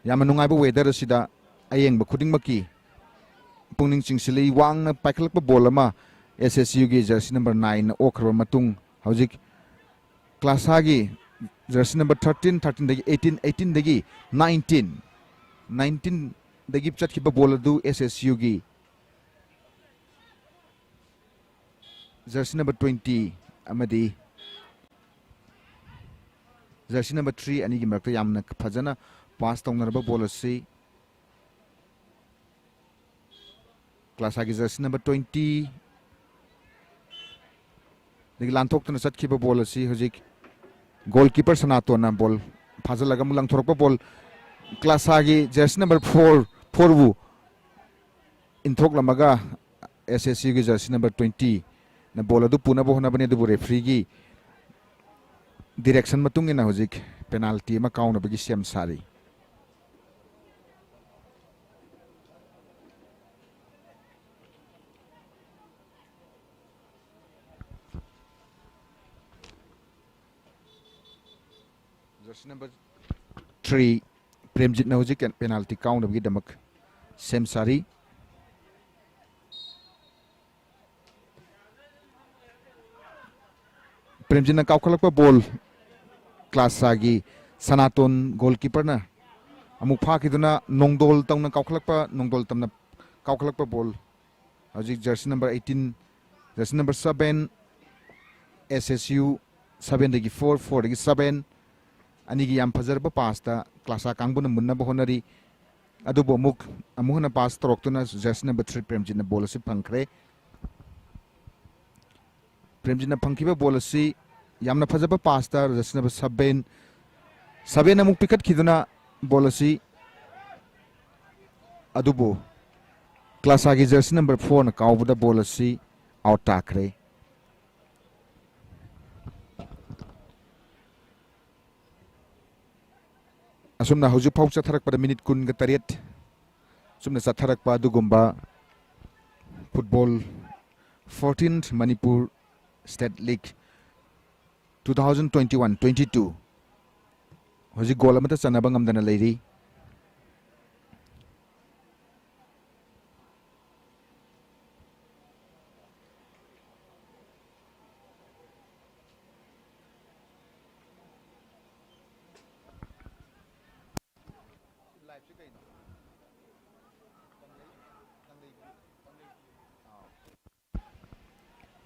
ꯌꯥꯝꯅ ꯅꯨꯡꯉꯥꯏꯕ ꯋꯦꯗꯔ ꯑꯁꯤꯗ ꯑꯌꯦꯡꯕ ꯈꯨꯗꯤꯡꯃꯛꯀꯤ ꯄꯨꯛꯅꯤꯡ ꯆꯤꯡꯁꯤꯜꯂꯤ꯫ ꯋꯥꯡꯅ ꯄꯥꯏꯈꯠꯂꯛꯄ ꯕꯣꯜ ꯑꯃ ꯑꯦꯁ ꯑꯦꯁ ꯌꯨꯒꯤ ꯖꯔꯁꯤ ꯅꯝꯕꯔ ꯅꯥꯏꯟꯅ ꯑꯣꯛꯈ꯭ꯔꯕ ꯃꯇꯨꯡ, ꯍꯧꯖꯤꯛ ꯀ꯭ꯂꯥꯁꯥꯒꯤ ꯖꯔꯁꯤ ꯅꯝꯕꯔ ꯊꯥꯔꯇꯤꯟ, ꯊꯥꯔꯇꯤꯟꯗꯒꯤ ꯑꯩꯠꯇꯤꯟ, ꯑꯩꯠꯇꯤꯟꯗꯒꯤ ꯅꯥꯏꯟꯇꯤꯟ, ꯅꯥꯏꯟꯇꯤꯟꯗꯒꯤ ꯆꯠꯈꯤꯕ ꯕꯣꯜ ꯑꯗꯨ ꯑꯦꯁ ꯑꯦꯁ ꯌꯨꯒꯤ ꯖꯔꯁꯤ ꯅꯝꯕꯔ ꯇ꯭ꯋꯦꯟꯇꯤ ꯑꯃꯗꯤ ꯖꯔꯁꯤ ꯅꯝꯕꯔ ꯊ꯭ꯔꯤ ꯑꯅꯤꯒꯤ ꯃꯔꯛꯇ ꯌꯥꯝꯅ ꯐꯖꯅ ꯄꯥꯁ ꯇꯧꯅꯔꯕ ꯕꯣꯜ ꯑꯁꯤ ꯀ꯭ꯂꯥꯁꯥꯒꯤ ꯖꯔꯁꯤ ꯅꯝꯕꯔ ꯇ꯭ꯋꯦꯟꯇꯤ ꯗꯒꯤ ꯂꯥꯟꯊꯣꯛꯇꯨꯅ ꯆꯠꯈꯤꯕ ꯕꯣꯜ ꯑꯁꯤ ꯍꯧꯖꯤꯛ ꯒꯣꯜ ꯀꯤꯄꯔ ꯁꯅꯥꯇꯣꯟꯅ ꯕꯣꯜ ꯐꯥꯖꯤꯜꯂꯒ ꯑꯃꯨꯛ ꯂꯪꯊꯣꯔꯛꯄ ꯕꯣꯜ ꯀ꯭ꯂꯥꯁꯥꯒꯤ ꯖꯔꯁꯤ ꯅꯝꯕꯔ ꯐꯣꯔ, ꯐꯣꯔꯕꯨ ꯏꯟꯊꯣꯛꯂꯝꯃꯒ ꯑꯦꯁ ꯑꯦꯁ ꯌꯨꯒꯤ ꯖꯔꯁꯤ ꯅꯝꯕꯔ ꯇ꯭ꯋꯦꯟꯇꯤꯅ ꯕꯣꯜ ꯑꯗꯨ ꯄꯨꯅꯕ ꯍꯣꯠꯅꯕꯅꯤ, ꯑꯗꯨꯕꯨ ꯔꯦꯐ꯭ꯔꯤꯒꯤ ꯗꯤꯔꯦꯛꯁꯟ ꯃꯇꯨꯡ ꯏꯟꯅ ꯍꯧꯖꯤꯛ ꯄꯦꯅꯥꯜꯇꯤ ꯑꯃ ꯀꯥꯎꯅꯕꯒꯤ ꯁꯦꯝ ꯁꯥꯔꯤ꯫ ꯖꯔꯁꯤ ꯅꯝꯕꯔ ꯊ꯭ꯔꯤ ꯄ꯭ꯔꯦꯝꯖꯤꯠꯅ ꯍꯧꯖꯤꯛ ꯄꯦꯅꯥꯜꯇꯤ ꯀꯥꯎꯅꯕꯒꯤꯗꯃꯛ ꯁꯦꯝ ꯁꯥꯔꯤ꯫ ꯄ꯭ꯔꯦꯝꯖꯤꯠꯅ ꯀꯥꯎꯈꯠꯂꯛꯄ ꯕꯣꯜ ꯀ꯭ꯂꯥꯁꯥꯒꯤ ꯁꯅꯥꯇꯣꯟ ꯒꯣꯜꯀꯤꯄꯔꯅ ꯑꯃꯨꯛ ꯐꯥꯈꯤꯗꯨꯅ ꯅꯣꯡꯗꯣꯜ ꯇꯧꯅ ꯀꯥꯎꯈꯠꯂꯛꯄ, ꯅꯣꯡꯗꯣꯜ ꯇꯝꯅ ꯀꯥꯎꯈꯠꯂꯛꯄ ꯕꯣꯜ꯫ ꯍꯧꯖꯤꯛ jersey number eighteen, jersey number seven, S S U ꯁꯚꯦꯟꯗꯒꯤ ꯐꯣꯔ, ꯐꯣꯔꯗꯒꯤ ꯁꯚꯦꯟ, ꯑꯅꯤꯒꯤ ꯌꯥꯝ ꯐꯖꯔꯕ ꯄꯥꯁꯇ ꯀ꯭ꯂꯥꯁꯥ ꯀꯥꯡꯕꯨꯅ ꯃꯨꯟꯅꯕ ꯍꯣꯠꯅꯔꯤ꯫ ꯑꯗꯨꯕꯨ ꯑꯃꯨꯛ, ꯑꯃꯨꯛ ꯍꯟꯅ ꯄꯥꯁ ꯇꯧꯔꯛꯇꯨꯅ ꯖꯔꯁꯤ ꯅꯝꯕꯔ ꯊ꯭ꯔꯤ ꯄ꯭ꯔꯦꯝꯖꯤꯠꯅ ꯕꯣꯜ ꯑꯁꯤ ꯐꯪꯈ꯭ꯔꯦ꯫ ꯄ꯭ꯔꯦꯝꯖꯤꯠꯅ ꯐꯪꯈꯤꯕ ꯕꯣꯜ ꯑꯁꯤ ꯌꯥꯝꯅ ꯐꯖꯕ ꯄꯥꯁꯇ ꯖꯔꯁꯤ ꯅꯝꯕꯔ ꯁꯚꯦꯟ, ꯁꯚꯦꯟ ꯑꯃꯨꯛ ꯄꯤꯈꯠꯈꯤꯗꯨꯅ ꯕꯣꯜ ꯑꯁꯤ, ꯑꯗꯨꯕꯨ ꯀ꯭ꯂꯥꯁꯥꯒꯤ ꯖꯔꯁꯤ ꯅꯝꯕꯔ ꯐꯣꯔꯅ ꯀꯥꯎꯕꯗ ꯕꯣꯜ ꯑꯁꯤ ꯑꯥꯎꯠ ꯇꯥꯈ꯭ꯔꯦ꯫ ꯑꯁꯨꯝꯅ ꯍꯧꯖꯤꯛ ꯐꯥꯎ ꯆꯠꯊꯔꯛꯄꯗ ꯃꯤꯅꯤꯠ ꯀꯨꯟꯒ ꯇꯔꯦꯠ ꯁꯨꯝꯅ ꯆꯠꯊꯔꯛꯄ ꯑꯗꯨꯒꯨꯝꯕ football fourteen Manipur state league two thousand twenty one twenty two ꯍꯧꯖꯤꯛ ꯒꯣꯜ ꯑꯃꯠꯇ ꯆꯟꯅꯕ ꯉꯝꯗꯅ ꯂꯩꯔꯤ꯫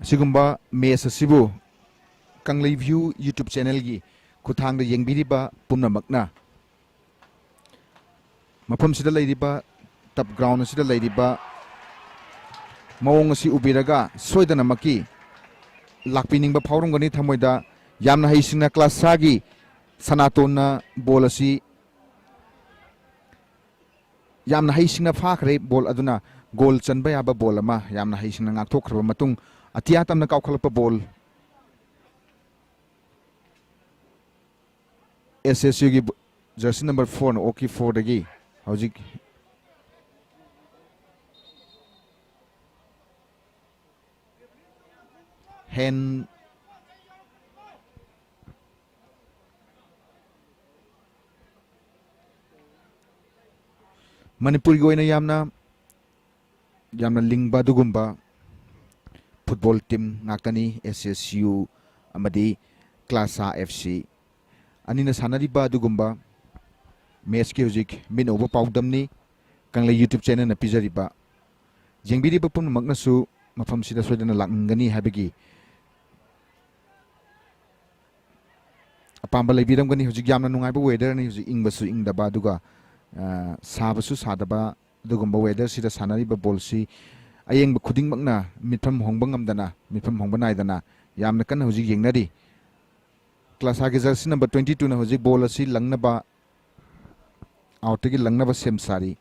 ꯑꯁꯤꯒꯨꯝꯕ ꯃꯦꯆ ꯑꯁꯤꯕꯨ ꯀꯪꯂꯩ ꯚ꯭ꯌꯨ YouTube ꯆꯦꯅꯦꯜꯒꯤ ꯈꯨꯠꯊꯥꯡꯗ ꯌꯦꯡꯕꯤꯔꯤꯕ ꯄꯨꯝꯅꯃꯛꯅ ꯃꯐꯝꯁꯤꯗ ꯂꯩꯔꯤꯕ ꯇꯞ ꯒ꯭ꯔꯥꯎꯟ ꯑꯁꯤꯗ ꯂꯩꯔꯤꯕ ꯃꯑꯣꯡ ꯑꯁꯤ ꯎꯕꯤꯔꯒ ꯁꯣꯏꯗꯅꯃꯛꯀꯤ ꯂꯥꯛꯄꯤꯅꯤꯡꯕ ꯐꯥꯎꯔꯝꯒꯅꯤ ꯊꯃꯣꯏꯗ꯫ ꯌꯥꯝꯅ ꯍꯩꯁꯤꯡꯅ ꯀ꯭ꯂꯥꯁꯥꯒꯤ ꯁꯅꯥꯇꯣꯟꯅ ꯕꯣꯜ ꯑꯁꯤ ꯌꯥꯝꯅ ꯍꯩꯁꯤꯡꯅ ꯐꯥꯈ꯭ꯔꯦ ꯕꯣꯜ ꯑꯗꯨꯅ꯫ ꯒꯣꯜ ꯆꯟꯕ ꯌꯥꯕ ꯕꯣꯜ ꯑꯃ ꯌꯥꯝꯅ ꯍꯩꯁꯤꯡꯅ ꯉꯥꯛꯊꯣꯛꯈ꯭ꯔꯕ ꯃꯇꯨꯡ, ꯑꯇꯤꯌꯥ ꯇꯝꯅ ꯀꯥꯎꯈꯠꯂꯛꯄ ꯕꯣꯜ꯫ ꯑꯦꯁ ꯑꯦꯁ ꯌꯨꯒꯤ ꯖꯔꯁꯤ ꯅꯝꯕꯔ ꯐꯣꯔꯅ ꯑꯣꯀꯤ ꯐꯣꯔꯗꯒꯤ ꯍꯧꯖꯤꯛ ꯍꯦꯟ ꯃꯅꯤꯄꯨꯔꯒꯤ ꯑꯣꯏꯅ ꯌꯥꯝꯅ, ꯌꯥꯝꯅ ꯂꯤꯡꯕ ꯑꯗꯨꯒꯨꯝꯕ ꯐꯨꯠꯕꯣꯜ ꯇꯤꯝ ꯉꯥꯛꯇꯅꯤ ꯑꯦꯁ ꯑꯦꯁ ꯌꯨ ꯑꯃꯗꯤ ꯀ꯭ꯂꯥꯁꯥ ꯑꯦꯐ ꯁꯤ ꯑꯅꯤꯅ ꯁꯥꯟꯅꯔꯤꯕ ꯑꯗꯨꯒꯨꯝꯕ ꯃꯦꯠꯁꯀꯤ ꯍꯧꯖꯤꯛ ꯃꯤꯠꯅ ꯎꯕ ꯄꯥꯎꯗꯝꯅꯤ ꯀꯪꯂꯩ ꯌꯨꯇ꯭ꯌꯨꯕ ꯆꯦꯅꯦꯜꯅ ꯄꯤꯖꯔꯤꯕ꯫ ꯌꯦꯡꯕꯤꯔꯤꯕ ꯄꯨꯝꯅꯃꯛꯅꯁꯨ ꯃꯐꯝꯁꯤꯗ ꯁꯣꯏꯗꯅ ꯂꯥꯛꯅꯤꯡꯒꯅꯤ ꯍꯥꯏꯕꯒꯤ ꯑꯄꯥꯝꯕ ꯂꯩꯕꯤꯔꯝꯒꯅꯤ꯫ ꯍꯧꯖꯤꯛ ꯌꯥꯝꯅ ꯅꯨꯡꯉꯥꯏꯕ ꯋꯦꯗꯔꯅꯤ꯫ ꯍꯧꯖꯤꯛ ꯏꯪꯕꯁꯨ ꯏꯪꯗꯕ, ꯑꯗꯨꯒ, ꯑ, ꯁꯥꯕꯁꯨ ꯁꯥꯗꯕ ꯑꯗꯨꯒꯨꯝꯕ ꯋꯦꯗꯔꯁꯤꯗ ꯁꯥꯟꯅꯔꯤꯕ ꯕꯣꯜꯁꯤ ꯑꯌꯦꯡꯕ ꯈꯨꯗꯤꯡꯃꯛꯅ ꯃꯤꯠꯐꯝ ꯍꯣꯡꯕ ꯉꯝꯗꯅ, ꯃꯤꯠꯐꯝ ꯍꯣꯡꯕ ꯅꯥꯏꯗꯅ ꯌꯥꯝꯅ ꯀꯟꯅ ꯍꯧꯖꯤꯛ ꯌꯦꯡꯅꯔꯤ꯫ ꯀ꯭ꯂꯥꯁꯥꯒꯤ ꯖꯔꯁꯤ ꯅꯝꯕꯔ ꯇ꯭ꯋꯦꯟꯇꯤ ꯇꯨꯅ ꯍꯧꯖꯤꯛ ꯕꯣꯜ ꯑꯁꯤ ꯂꯪꯅꯕ, ꯑꯥꯎꯠꯇꯒꯤ ꯂꯪꯅꯕ ꯁꯦꯝ ꯁꯥꯔꯤ꯫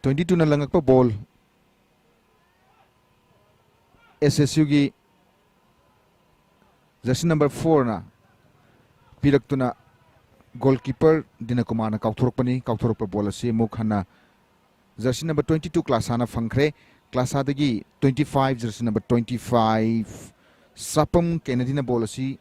ꯇ꯭ꯋꯦꯟꯇꯤ ꯇꯨꯅ ꯂꯪꯉꯛꯄ ꯕꯣꯜ ꯑꯦꯁ ꯑꯦꯁ ꯌꯨꯒꯤ ꯖꯔꯁꯤ ꯅꯝꯕꯔ ꯐꯣꯔꯅ ꯄꯤꯔꯛꯇꯨꯅ ꯒꯣꯜꯀꯤꯄꯔ ꯗꯤꯅꯀꯨꯃꯥꯔꯅ ꯀꯥꯎꯊꯣꯔꯛꯄꯅꯤ꯫ ꯀꯥꯎꯊꯣꯔꯛꯄ ꯕꯣꯜ ꯑꯁꯤ ꯑꯃꯨꯛ ꯍꯟꯅ ꯖꯔꯁꯤ ꯅꯝꯕꯔ ꯇ꯭ꯋꯦꯟꯇꯤ ꯇꯨ ꯀ꯭ꯂꯥꯁꯥꯅ ꯐꯪꯈ꯭ꯔꯦ꯫ ꯀ꯭ꯂꯥꯁꯥꯗꯒꯤ twenty five, jersey number twenty five, Sapam ꯀꯦꯅꯗꯤꯅ ꯕꯣꯜ ꯑꯁꯤ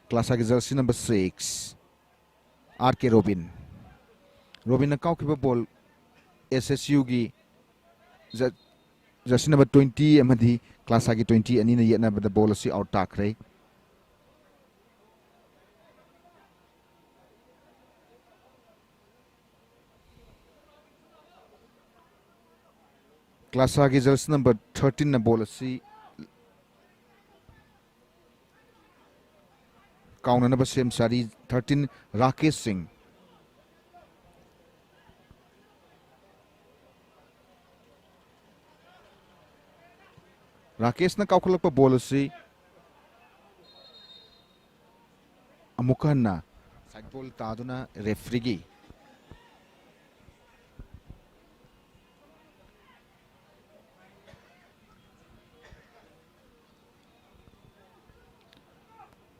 ꯀ꯭ꯂꯥꯁꯥꯒꯤ jersey number six, R K Robin. ꯔꯣꯕꯤꯟꯅ ꯀꯥꯎꯈꯤꯕ ꯕꯣꯜ ꯑꯦꯁ ꯑꯦꯁ ꯌꯨꯒꯤ ꯖ-, ꯖꯔꯁꯤ ꯅꯝꯕꯔ ꯇ꯭ꯋꯦꯟꯇꯤ ꯑꯃꯗꯤ ꯀ꯭ꯂꯥꯁꯥꯒꯤ ꯇ꯭ꯋꯦꯟꯇꯤ ꯑꯅꯤꯅ ꯌꯦꯠꯅꯕꯗ ꯕꯣꯜ ꯑꯁꯤ ꯑꯥꯎꯠ ꯇꯥꯈ꯭ꯔꯦ꯫ ꯀ꯭ꯂꯥꯁꯥꯒꯤ ꯖꯔꯁꯤ ꯅꯝꯕꯔ ꯊꯥꯔꯇꯤꯟꯅ ꯕꯣꯜ ꯑꯁꯤ ꯀꯥꯎꯅꯅꯕ ꯁꯦꯝ ꯁꯥꯔꯤ꯫ ꯊꯥꯔꯇꯤꯟ, ꯔꯥꯀꯦꯁ ꯁꯤꯡ꯫ ꯔꯥꯀꯦꯁꯅ ꯀꯥꯎꯈꯠꯂꯛꯄ ꯕꯣꯜ ꯑꯁꯤ ꯑꯃꯨꯛꯀ ꯍꯟꯅ ꯁꯥꯏꯠ ꯕꯣꯜ ꯇꯥꯗꯨꯅ ꯔꯦꯐ꯭ꯔꯤꯒꯤ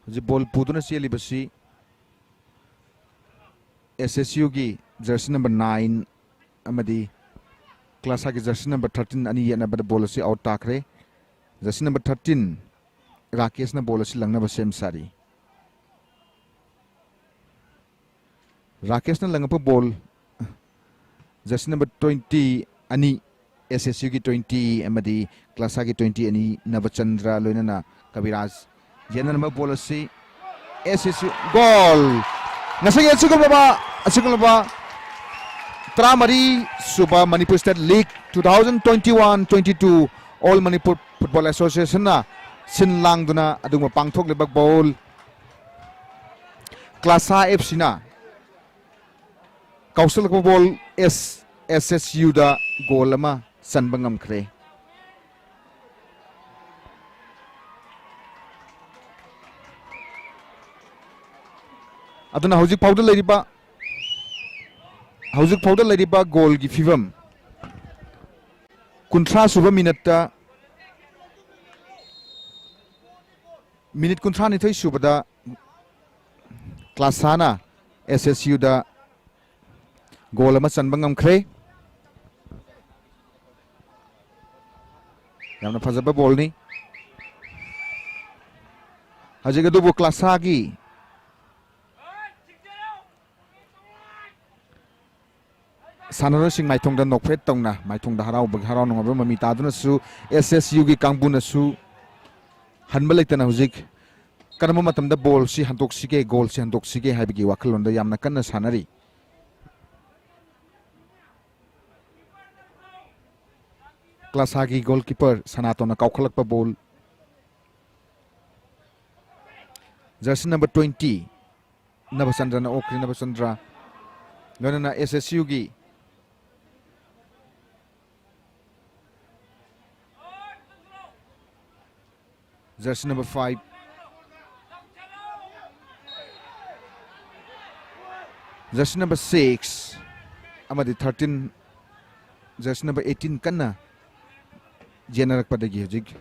ꯍꯧꯖꯤꯛ ꯕꯣꯜ ꯄꯨꯗꯨꯅ ꯆꯦꯜꯂꯤꯕꯁꯤ ꯑꯦꯁ ꯑꯦꯁ ꯌꯨꯒꯤ ꯖꯔꯁꯤ ꯅꯝꯕꯔ ꯅꯥꯏꯟ ꯑꯃꯗꯤ ꯀ꯭ꯂꯥꯁꯥꯒꯤ ꯖꯔꯁꯤ ꯅꯝꯕꯔ ꯊꯥꯔꯇꯤꯟ ꯑꯅꯤ ꯌꯦꯠꯅꯕꯗ ꯕꯣꯜ ꯑꯁꯤ ꯑꯥꯎꯠ ꯇꯥꯈ꯭ꯔꯦ꯫ ꯖꯔꯁꯤ ꯅꯝꯕꯔ ꯊꯥꯔꯇꯤꯟ ꯔꯥꯀꯦꯁꯅ ꯕꯣꯜ ꯑꯁꯤ ꯂꯪꯅꯕ ꯁꯦꯝ ꯁꯥꯔꯤ꯫ ꯔꯥꯀꯦꯁꯅ ꯂꯪꯉꯛꯄ ꯕꯣꯜ, ꯖꯔꯁꯤ ꯅꯝꯕꯔ ꯇ꯭ꯋꯦꯟꯇꯤ ꯑꯅꯤ, ꯑꯦꯁ ꯑꯦꯁ ꯌꯨꯒꯤ ꯇ꯭ꯋꯦꯟꯇꯤ ꯑꯃꯗꯤ ꯀ꯭ꯂꯥꯁꯥꯒꯤ ꯇ꯭ꯋꯦꯟꯇꯤ ꯑꯅꯤ, ꯅꯕꯆꯟꯗ꯭ꯔ ꯂꯣꯏꯅꯅ ꯀꯕꯤꯔꯥꯖ ꯌꯦꯟꯅꯔꯝꯕ ꯕꯣꯜ ꯑꯁꯤ ꯑꯦꯁ ꯑꯦꯁ ꯌꯨ ꯒꯣꯜ! ꯉꯁꯤꯒꯤ ꯑꯁꯤꯒꯨꯝꯂꯕ, ꯑꯁꯤꯒꯨꯝꯂꯕ ꯇꯔꯥꯃꯔꯤ ꯁꯨꯕ Manipur state league two thousand twenty-one twenty-two All Manipur Football Associationꯅ ꯁꯤꯟ ꯂꯥꯡꯗꯨꯅ ꯑꯗꯨꯒꯨꯝꯕ ꯄꯥꯡꯊꯣꯛꯂꯤꯕ ꯕꯣꯜ, ꯀ꯭ꯂꯥꯁꯥ ꯑꯦꯐ ꯁꯤꯅ ꯀꯥꯎꯁꯜꯂꯛꯄ ꯕꯣꯜ ꯑꯦꯁ ꯑꯦꯁ ꯑꯦꯁ ꯌꯨꯗ ꯒꯣꯜ ꯑꯃ ꯆꯟꯕ ꯉꯝꯈ꯭ꯔꯦ꯫ ꯑꯗꯨꯅ ꯍꯧꯖꯤꯛ ꯐꯥꯎꯗ ꯂꯩꯔꯤꯕ, ꯍꯧꯖꯤꯛ ꯐꯥꯎꯗ ꯂꯩꯔꯤꯕ ꯒꯣꯜꯒꯤ ꯐꯤꯕꯝ, ꯀꯨꯟꯊ꯭ꯔꯥ ꯁꯨꯕ ꯃꯤꯅꯠꯇ, ꯃꯤꯅꯤꯠ ꯀꯨꯟꯊ꯭ꯔꯥ ꯅꯤꯊꯣꯏ ꯁꯨꯕꯗ ꯀ꯭ꯂꯥꯁꯥꯅ ꯑꯦꯁ ꯑꯦꯁ ꯌꯨꯗ ꯒꯣꯜ ꯑꯃ ꯆꯟꯕ ꯉꯝꯈ꯭ꯔꯦ꯫ ꯌꯥꯝꯅ ꯐꯖꯕ ꯕꯣꯜꯅꯤ꯫ ꯍꯧꯖꯤꯛ ꯑꯗꯨꯕꯨ ꯀ꯭ꯂꯥꯁꯥꯒꯤ ꯁꯥꯟꯅꯔꯣꯏꯁꯤꯡ ꯃꯥꯏꯊꯣꯡꯗ ꯅꯣꯛꯐꯦꯠ ꯇꯧꯅ, ꯃꯥꯏꯊꯣꯡꯗ ꯍꯔꯥꯎꯕꯒꯤ, ꯍꯔꯥꯎ ꯅꯨꯡꯉꯥꯏꯕ ꯃꯃꯤ ꯇꯥꯗꯨꯅꯁꯨ ꯑꯦꯁ ꯑꯦꯁ ꯌꯨꯒꯤ ꯀꯥꯡꯕꯨꯅꯁꯨ ꯍꯟꯕ ꯂꯩꯇꯅ ꯍꯧꯖꯤꯛ ꯀꯔꯝꯕ ꯃꯇꯝꯗ ꯕꯣꯜꯁꯤ ꯍꯟꯗꯣꯛꯁꯤꯒꯦ, ꯒꯣꯜꯁꯤ ꯍꯟꯗꯣꯛꯁꯤꯒꯦ ꯍꯥꯏꯕꯒꯤ ꯋꯥꯈꯜꯂꯣꯟꯗ ꯌꯥꯝꯅ ꯀꯟꯅ ꯁꯥꯟꯅꯔꯤ꯫ ꯀ꯭ꯂꯥꯁꯥꯒꯤ ꯒꯣꯜꯀꯤꯄꯔ ꯁꯅꯥꯇꯣꯟꯅ ꯀꯥꯎꯈꯠꯂꯛꯄ ꯕꯣꯜ꯫ ꯖꯔꯁꯤ ꯅꯝꯕꯔ ꯇ꯭ꯋꯦꯟꯇꯤ, ꯅꯕꯆꯟꯗ꯭ꯔꯅ ꯑꯣꯛꯈ꯭ꯔꯦ꯫ ꯅꯕꯆꯟꯗ꯭ꯔ ꯂꯣꯏꯅꯅ ꯑꯦꯁ ꯑꯦꯁ ꯌꯨꯒꯤ, Jersey number five, jersey number six ꯑꯃꯗꯤ thirteen, jersey number eighteen ꯀꯟꯅ ꯌꯦꯟꯅꯔꯛꯄꯗꯒꯤ ꯍꯧꯖꯤꯛ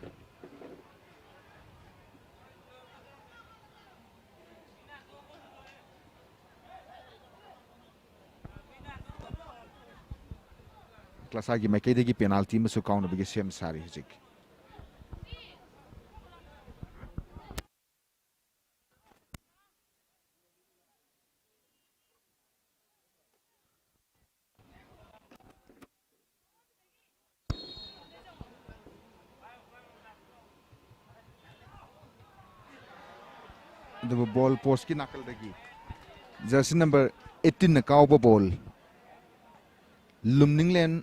ꯀ꯭ꯂꯥꯁꯥꯒꯤ ꯃꯥꯏꯀꯩꯗꯒꯤ penalty ꯑꯃꯁꯨ ꯀꯥꯎꯅꯕꯒꯤ ꯁꯦꯝ ꯁꯥꯔꯤ ꯍꯧꯖꯤꯛ꯫ ꯑꯗꯨꯕꯨ ꯕꯣꯜ ꯄꯣꯁꯀꯤ ꯅꯥꯀꯜꯗꯒꯤ ꯖꯔꯁꯤ ꯅꯝꯕꯔ ꯑꯩꯠꯇꯤꯟꯅ ꯀꯥꯎꯕ ꯕꯣꯜ, ꯂꯨꯝꯅꯤꯡꯂꯦꯟ,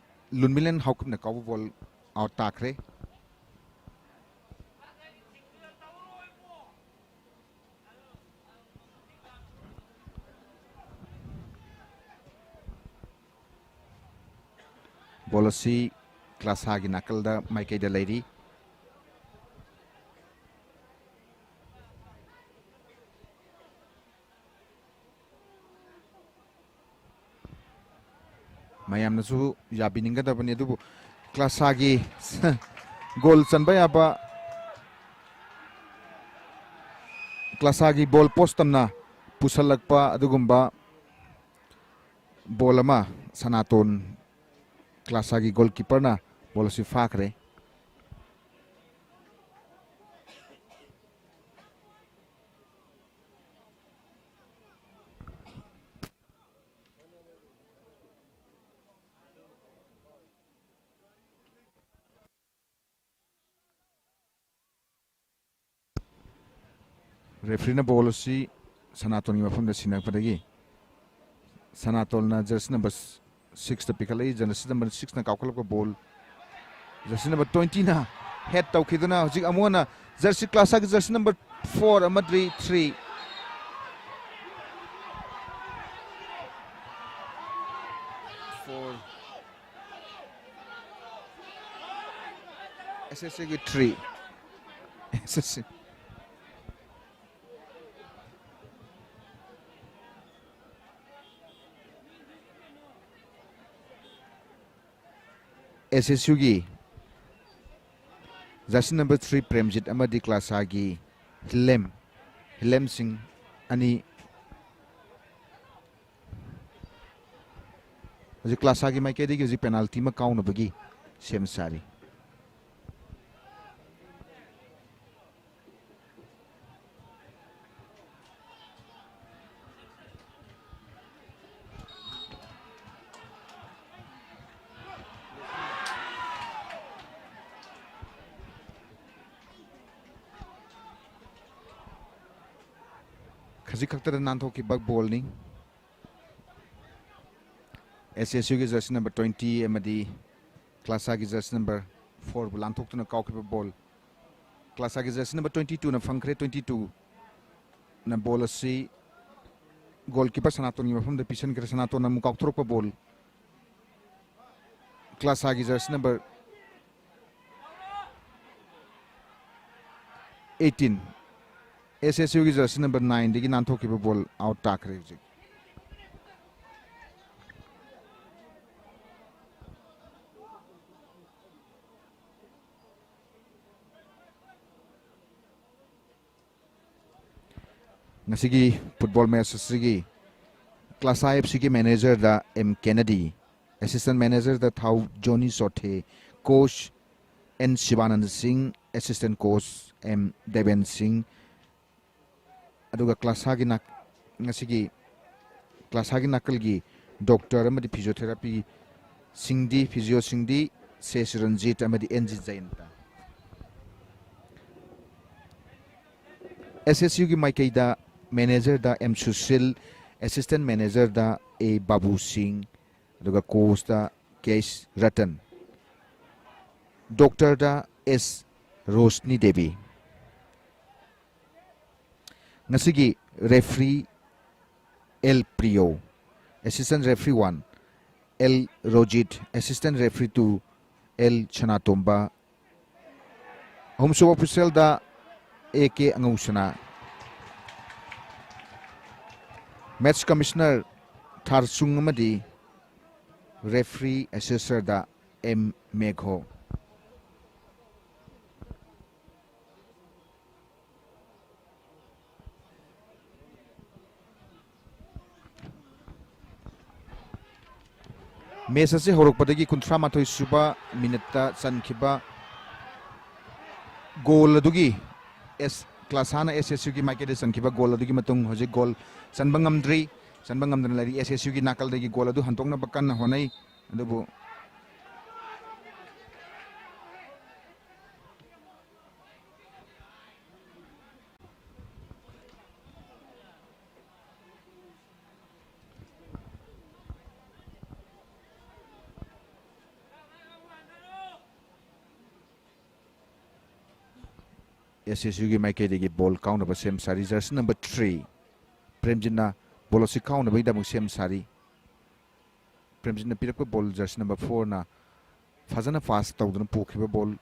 ꯂꯨꯟꯃꯤꯂꯦꯟ ꯍꯥꯎꯀꯤꯞꯅ ꯀꯥꯎꯕ ꯕꯣꯜ ꯑꯥꯎꯠ ꯇꯥꯈ꯭ꯔꯦ꯫ ꯕꯣꯜ ꯑꯁꯤ ꯀ꯭ꯂꯥꯁꯥꯒꯤ ꯅꯥꯀꯜꯗ ꯃꯥꯏꯀꯩꯗ ꯂꯩꯔꯤ꯫ ꯃꯌꯥꯝꯅꯁꯨ ꯌꯥꯕꯤꯅꯤꯡꯒꯗꯕꯅꯤ, ꯑꯗꯨꯕꯨ ꯀ꯭ꯂꯥꯁꯥꯒꯤ ꯒꯣꯜ ꯆꯟꯕ ꯌꯥꯕ, ꯀ꯭ꯂꯥꯁꯥꯒꯤ ꯕꯣꯜ ꯄꯣꯁ ꯇꯝꯅ ꯄꯨꯁꯜꯂꯛꯄ ꯑꯗꯨꯒꯨꯝꯕ ꯕꯣꯜ ꯑꯃ ꯁꯅꯥꯇꯣꯟ ꯀ꯭ꯂꯥꯁꯥꯒꯤ ꯒꯣꯜꯀꯤꯄꯔꯅ ꯕꯣꯜ ꯑꯁꯤ ꯐꯥꯈ꯭ꯔꯦ꯫ ꯔꯦꯐ꯭ꯔꯤꯅ ꯕꯣꯜ ꯑꯁꯤ ꯁꯅꯥꯇꯣꯟꯒꯤ ꯃꯐꯝꯗ ꯁꯤꯟꯅꯔꯛꯄꯗꯒꯤ ꯁꯅꯥꯇꯣꯟꯅ ꯖꯔꯁꯤ ꯅꯝꯕꯔ ꯁꯤꯛꯁꯇ ꯄꯤꯈꯠꯂꯛꯏ꯫ Jersey number ꯁꯤꯛꯁꯅ ꯀꯥꯎꯈꯠꯂꯛꯄ ball jersey number ꯇ꯭ꯋꯦꯟꯇꯤꯅ head ꯇꯧꯈꯤꯗꯨꯅ ꯍꯧꯖꯤꯛ ꯑꯃꯨꯛ ꯍꯟꯅ ꯖꯔꯁꯤ ꯀ꯭ꯂꯥꯁꯥꯒꯤ ꯖꯔꯁꯤ ꯅꯝꯕꯔ ꯐꯣꯔ ꯑꯃꯗꯤ ꯊ꯭ꯔꯤ, ꯐꯣꯔ, ꯑꯦꯁ ꯑꯦꯁ ꯑꯦꯒꯤ ꯊ꯭ꯔꯤ꯫ S S C. ꯑꯦꯁ ꯑꯦꯁ ꯌꯨꯒꯤ ꯖꯔꯁꯤ ꯅꯝꯕꯔ ꯊ꯭ꯔꯤ ꯄ꯭ꯔꯦꯝꯖꯤꯠ ꯑꯃꯗꯤ ꯀ꯭ꯂꯥꯁꯥꯒꯤ ꯍꯤꯂꯦꯝ, ꯍꯤꯂꯦꯝꯁꯤꯡ ꯑꯅꯤ꯫ ꯍꯧꯖꯤꯛ ꯀ꯭ꯂꯥꯁꯥꯒꯤ ꯃꯥꯏꯀꯩꯗꯒꯤ ꯍꯧꯖꯤꯛ ꯄꯦꯅꯥꯜꯇꯤ ꯑꯃ ꯀꯥꯎꯅꯕꯒꯤ ꯁꯦꯝ ꯁꯥꯔꯤ꯫ ꯈꯖꯤꯛ ꯈꯛꯇꯗ ꯅꯥꯟꯊꯣꯛꯈꯤꯕ ꯕꯣꯜꯅꯤ꯫ ꯑꯦꯁ ꯑꯦꯁ ꯌꯨꯒꯤ ꯖꯔꯁꯤ ꯅꯝꯕꯔ ꯇ꯭ꯋꯦꯟꯇꯤ ꯑꯃꯗꯤ ꯀ꯭ꯂꯥꯁꯥꯒꯤ ꯖꯔꯁꯤ ꯅꯝꯕꯔ ꯐꯣꯔꯕꯨ ꯂꯥꯟꯊꯣꯛꯇꯨꯅ ꯀꯥꯎꯈꯤꯕ ꯕꯣꯜ꯫ ꯀ꯭ꯂꯥꯁꯥꯒꯤ ꯖꯔꯁꯤ ꯅꯝꯕꯔ ꯇ꯭ꯋꯦꯟꯇꯤ ꯇꯨꯅ ꯐꯪꯈ꯭ꯔꯦ꯫ ꯇ꯭ꯋꯦꯟꯇꯤ ꯇꯨꯅ ꯕꯣꯜ ꯑꯁꯤ ꯒꯣꯜꯀꯤꯄꯔ ꯁꯅꯥꯇꯣꯟꯒꯤ ꯃꯐꯝꯗ ꯄꯤꯁꯤꯟꯈ꯭ꯔꯦ꯫ ꯁꯅꯥꯇꯣꯟꯅ ꯑꯃꯨꯛ ꯀꯥꯎꯊꯣꯔꯛꯄ ꯕꯣꯜ꯫ ꯀ꯭ꯂꯥꯁꯥꯒꯤ ꯖꯔꯁꯤ ꯅꯝꯕꯔ ꯑꯩꯠꯇꯤꯟ, ꯑꯦꯁ ꯑꯦꯁ ꯌꯨꯒꯤ ꯖꯔꯁꯤ ꯅꯝꯕꯔ ꯅꯥꯏꯟꯗꯒꯤ ꯅꯥꯟꯊꯣꯛꯈꯤꯕ ꯕꯣꯜ ꯑꯥꯎꯠ ꯇꯥꯈ꯭ꯔꯦ ꯍꯧꯖꯤꯛ꯫ ꯉꯁꯤꯒꯤ ꯐꯨꯠꯕꯣꯜ ꯃꯦꯆ ꯑꯁꯤꯒꯤ ꯀ꯭ꯂꯥꯁꯥ ꯑꯦꯐ ꯁꯤꯒꯤ ꯃꯦꯅꯦꯖꯔꯗ ꯑꯦꯝ ꯀꯦꯅꯗꯤ, ꯑꯦꯁꯤꯁꯇꯦꯟ ꯃꯦꯅꯦꯖꯔꯗ ꯊꯥꯎ ꯖꯣꯅꯤ ꯆꯣꯊꯦ, ꯀꯣꯆ ꯑꯦꯟ ꯁꯤꯕꯥꯅꯟꯗ ꯁꯤꯡ, ꯑꯦꯁꯤꯁꯇꯦꯟ ꯀꯣꯆ ꯑꯦꯝ ꯗꯦꯕꯦꯟ ꯁꯤꯡ, ꯑꯗꯨꯒ ꯀ꯭ꯂꯥꯁꯥꯒꯤ ꯅꯥꯛ-, ꯉꯁꯤꯒꯤ ꯀ꯭ꯂꯥꯁꯥꯒꯤ ꯅꯥꯀꯜꯒꯤ ꯗꯣꯛꯇꯔ ꯑꯃꯗꯤ ꯐꯤꯖꯤꯑꯣꯊꯦꯔꯥꯄꯤ ꯁꯤꯡꯗꯤ, ꯐꯤꯖꯤꯑꯣꯁꯤꯡꯗꯤ ꯁꯦ ꯁꯤꯔꯟꯖꯤꯠ ꯑꯃꯗꯤ ꯑꯦꯟ ꯖꯤ ꯖꯌꯟꯇ꯫ ꯑꯦꯁ ꯑꯦꯁ ꯌꯨꯒꯤ ꯃꯥꯏꯀꯩꯗ ꯃꯦꯅꯦꯖꯔꯗ ꯑꯦꯝ ꯁꯨꯁꯤꯜ, ꯑꯦꯁꯤꯁꯇꯦꯟ ꯃꯦꯅꯦꯖꯔꯗ ꯑꯦ ꯕꯥꯕꯨ ꯁꯤꯡ, ꯑꯗꯨꯒ ꯀꯣꯆꯇ ꯀꯦ ꯑꯦꯁ ꯔꯇꯟ, ꯗꯣꯛꯇꯔꯗ ꯑꯦꯁ ꯔꯣꯁꯅꯤ ꯗꯦꯕꯤ꯫ ꯉꯁꯤꯒꯤ referee L Priyo, assistant referee one L Rojit, assistant referee two L Sanatomba, ꯑꯍꯨꯝꯁꯨꯕ ꯑꯣꯐꯤꯁꯤꯌꯦꯜꯗ A K Angousana. Match commissioner ꯊꯥꯔꯆꯨꯡ ꯑꯃꯗꯤ ꯔꯦꯐ꯭ꯔꯤ ꯑꯦꯁꯦꯁꯔꯗ ꯑꯦꯝ ꯃꯦꯘꯣ꯫ ꯃꯦꯆ ꯑꯁꯤ ꯍꯧꯔꯛꯄꯗꯒꯤ ꯀꯨꯟꯊ꯭ꯔꯥ ꯃꯥꯊꯣꯏ ꯁꯨꯕ ꯃꯤꯅꯠꯇ ꯆꯟꯈꯤꯕ ꯒꯣꯜ ꯑꯗꯨꯒꯤ, ꯑꯦꯁ, ꯀ꯭ꯂꯥꯁꯥꯅ ꯑꯦꯁ ꯑꯦꯁ ꯌꯨꯒꯤ ꯃꯥꯏꯀꯩꯗ ꯆꯟꯈꯤꯕ ꯒꯣꯜ ꯑꯗꯨꯒꯤ ꯃꯇꯨꯡ ꯍꯧꯖꯤꯛ ꯒꯣꯜ ꯆꯟꯕ ꯉꯝꯗ꯭ꯔꯤ꯫ ꯆꯟꯕ ꯉꯝꯗꯅ ꯂꯩꯔꯤ꯫ ꯑꯦꯁ ꯑꯦꯁ ꯌꯨꯒꯤ ꯅꯥꯀꯜꯗꯒꯤ ꯒꯣꯜ ꯑꯗꯨ ꯍꯟꯗꯣꯛꯅꯕ ꯀꯟꯅ ꯍꯣꯠꯅꯩ꯫ ꯑꯗꯨꯕꯨ ꯑꯦꯁ ꯑꯦꯁ ꯌꯨꯒꯤ ꯃꯥꯏꯀꯩꯗꯒꯤ ꯕꯣꯜ ꯀꯥꯎꯅꯕ ꯁꯦꯝ ꯁꯥꯔꯤ꯫ ꯖꯔꯁꯤ ꯅꯝꯕꯔ ꯊ꯭ꯔꯤ ꯄ꯭ꯔꯦꯝꯖꯤꯠꯅ ꯕꯣꯜ ꯑꯁꯤ ꯀꯥꯎꯅꯕꯒꯤꯗꯃꯛ ꯁꯦꯝ ꯁꯥꯔꯤ꯫ ꯄ꯭ꯔꯦꯝꯖꯤꯠꯅ ꯄꯤꯔꯛꯄ ꯕꯣꯜ ꯖꯔꯁꯤ ꯅꯝꯕꯔ ꯐꯣꯔꯅ ꯐꯖꯅ ꯄꯥꯁ ꯇꯧꯗꯨꯅ ꯄꯨꯈꯤꯕ ꯕꯣꯜ꯫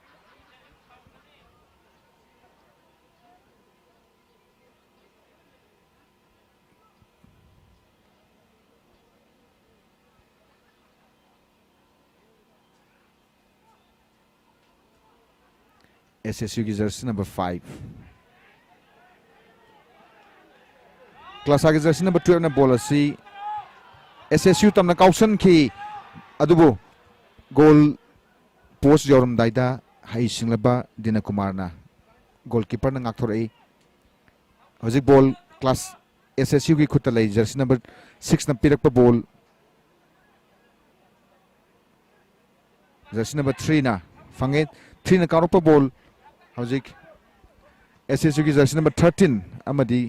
ꯑꯦꯁ ꯑꯦꯁ ꯌꯨꯒꯤ ꯖꯔꯁꯤ ꯅꯝꯕꯔ ꯐꯥꯏꯚ꯫ ꯀ꯭ꯂꯥꯁꯥꯒꯤ ꯖꯔꯁꯤ ꯅꯝꯕꯔ ꯇꯨꯌꯦꯜꯞꯅ ꯕꯣꯜ ꯑꯁꯤ ꯑꯦꯁ ꯑꯦꯁ ꯌꯨ ꯇꯝꯅ ꯀꯥꯎꯁꯟꯈꯤ꯫ ꯑꯗꯨꯕꯨ ꯒꯣꯜ ꯄꯣꯁ ꯌꯧꯔꯝꯗꯥꯏꯗ ꯍꯩꯁꯤꯡꯂꯕ ꯗꯤꯅꯀꯨꯃꯥꯔꯅ, ꯒꯣꯜꯀꯤꯄꯔꯅ ꯉꯥꯛꯊꯣꯔꯛꯏ꯫ ꯍꯧꯖꯤꯛ ꯕꯣꯜ ꯀ꯭ꯂꯥꯁ ꯑꯦꯁ ꯑꯦꯁ ꯌꯨꯒꯤ ꯈꯨꯠꯇ ꯂꯩ꯫ ꯖꯔꯁꯤ ꯅꯝꯕꯔ ꯁꯤꯛꯁꯅ ꯄꯤꯔꯛꯄ ꯕꯣꯜ꯫ ꯖꯔꯁꯤ ꯅꯝꯕꯔ ꯊ꯭ꯔꯤꯅ ꯐꯪꯉꯦ꯫ ꯊ꯭ꯔꯤꯅ ꯀꯥꯎꯔꯛꯄ ꯕꯣꯜ꯫ ꯍꯧꯖꯤꯛ ꯑꯦꯁ ꯑꯦꯁ ꯌꯨꯒꯤ ꯖꯔꯁꯤ ꯅꯝꯕꯔ ꯊꯥꯔꯇꯤꯟ ꯑꯃꯗꯤ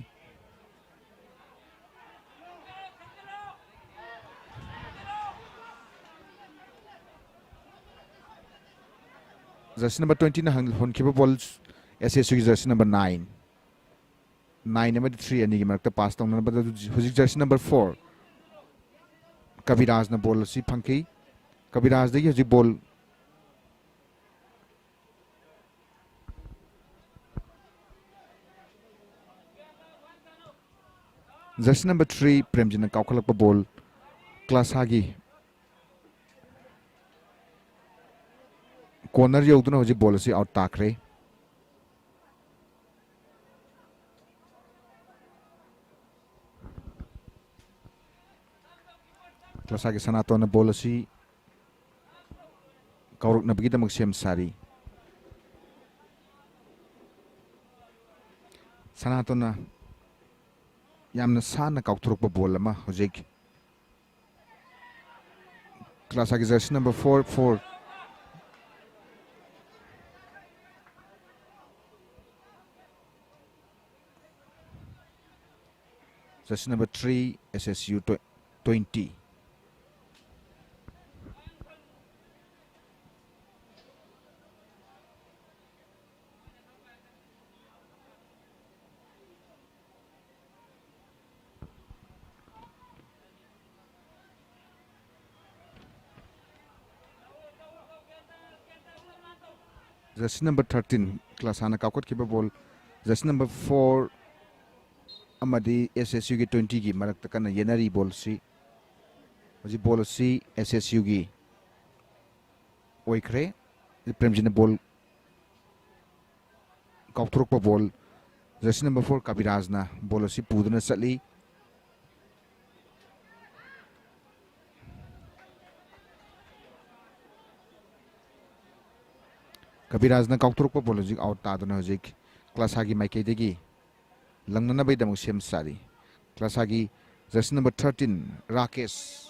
ꯖꯔꯁꯤ ꯅꯝꯕꯔ ꯇ꯭ꯋꯦꯟꯇꯤꯅ ꯍꯟ-, ꯍꯣꯟꯈꯤꯕ ꯕꯣꯜ꯫ ꯑꯦꯁ ꯑꯦꯁ ꯌꯨꯒꯤ ꯖꯔꯁꯤ ꯅꯝꯕꯔ ꯅꯥꯏꯟ꯫ ꯅꯥꯏꯟ ꯑꯃꯗꯤ ꯊ꯭ꯔꯤ ꯑꯅꯤꯒꯤ ꯃꯔꯛꯇ ꯄꯥꯁ ꯇꯧꯅꯅꯕꯗ ꯍꯧꯖꯤꯛ ꯖꯔꯁꯤ ꯅꯝꯕꯔ ꯐꯣꯔ ꯀꯕꯤꯔꯥꯖꯅ ꯕꯣꯜ ꯑꯁꯤ ꯐꯪꯈꯤ꯫ ꯀꯕꯤꯔꯥꯖꯗꯒꯤ ꯍꯧꯖꯤꯛ ꯕꯣꯜ Jersey number three, ꯄ꯭ꯔꯦꯝꯖꯤꯠꯅ ꯀꯥꯎꯈꯠꯂꯛꯄ ꯕꯣꯜ ꯀ꯭ꯂꯥꯁꯥꯒꯤ ꯀꯣꯔꯅꯔ ꯌꯧꯗꯨꯅ ꯍꯧꯖꯤꯛ ꯕꯣꯜ ꯑꯁꯤ ꯑꯥꯎꯠ ꯇꯥꯈ꯭ꯔꯦ꯫ ꯀ꯭ꯂꯥꯁꯥꯒꯤ ꯁꯅꯥꯇꯣꯟꯅ ꯕꯣꯜ ꯑꯁꯤ ꯀꯥꯎꯔꯛꯅꯕꯒꯤꯗꯃꯛ ꯁꯦꯝ ꯁꯥꯔꯤ꯫ ꯁꯅꯥꯇꯣꯟꯅ ꯌꯥꯝꯅ ꯁꯥꯟꯅ ꯀꯥꯎꯊꯣꯔꯛꯄ ꯕꯣꯜ ꯑꯃ ꯍꯧꯖꯤꯛ ꯀ꯭ꯂꯥꯁꯥꯒꯤ jersey number four four. Jersey number three, S S U twenty. Jersey number thirteen, ꯀ꯭ꯂꯥꯁꯥꯅ ꯀꯥꯎꯈꯠꯈꯤꯕ ꯕꯣꯜ, ꯖꯔꯁꯤ ꯅꯝꯕꯔ ꯐꯣꯔ ꯑꯃꯗꯤ ꯑꯦꯁ ꯑꯦꯁ ꯌꯨꯒꯤ ꯇ꯭ꯋꯦꯟꯇꯤꯒꯤ ꯃꯔꯛꯇ ꯀꯟꯅ ꯌꯦꯟꯅꯔꯤ ꯕꯣꯜꯁꯤ꯫ ꯍꯧꯖꯤꯛ ꯕꯣꯜ ꯑꯁꯤ ꯑꯦꯁ ꯑꯦꯁ ꯌꯨꯒꯤ ꯑꯣꯏꯈ꯭ꯔꯦ꯫ ꯄ꯭ꯔꯦꯝꯖꯤꯠꯅ ꯕꯣꯜ ꯀꯥꯎꯊꯣꯔꯛꯄ ꯕꯣꯜ, ꯖꯔꯁꯤ ꯅꯝꯕꯔ ꯐꯣꯔ ꯀꯕꯤꯔꯥꯖꯅ ꯕꯣꯜ ꯑꯁꯤ ꯄꯨꯗꯨꯅ ꯆꯠꯂꯤ꯫ ꯀꯕꯤꯔꯥꯖꯅ ꯀꯥꯎꯊꯣꯔꯛꯄ ꯕꯣꯜ ꯍꯧꯖꯤꯛ ꯑꯥꯎꯠ ꯇꯥꯗꯨꯅ ꯍꯧꯖꯤꯛ ꯀ꯭ꯂꯥꯁꯥꯒꯤ ꯃꯥꯏꯀꯩꯗꯒꯤ ꯂꯪꯅꯅꯕꯒꯤꯗꯃꯛ ꯁꯦꯝ ꯁꯥꯔꯤ꯫ ꯀ꯭ꯂꯥꯁꯥꯒꯤ jersey number thirteen Rakesh.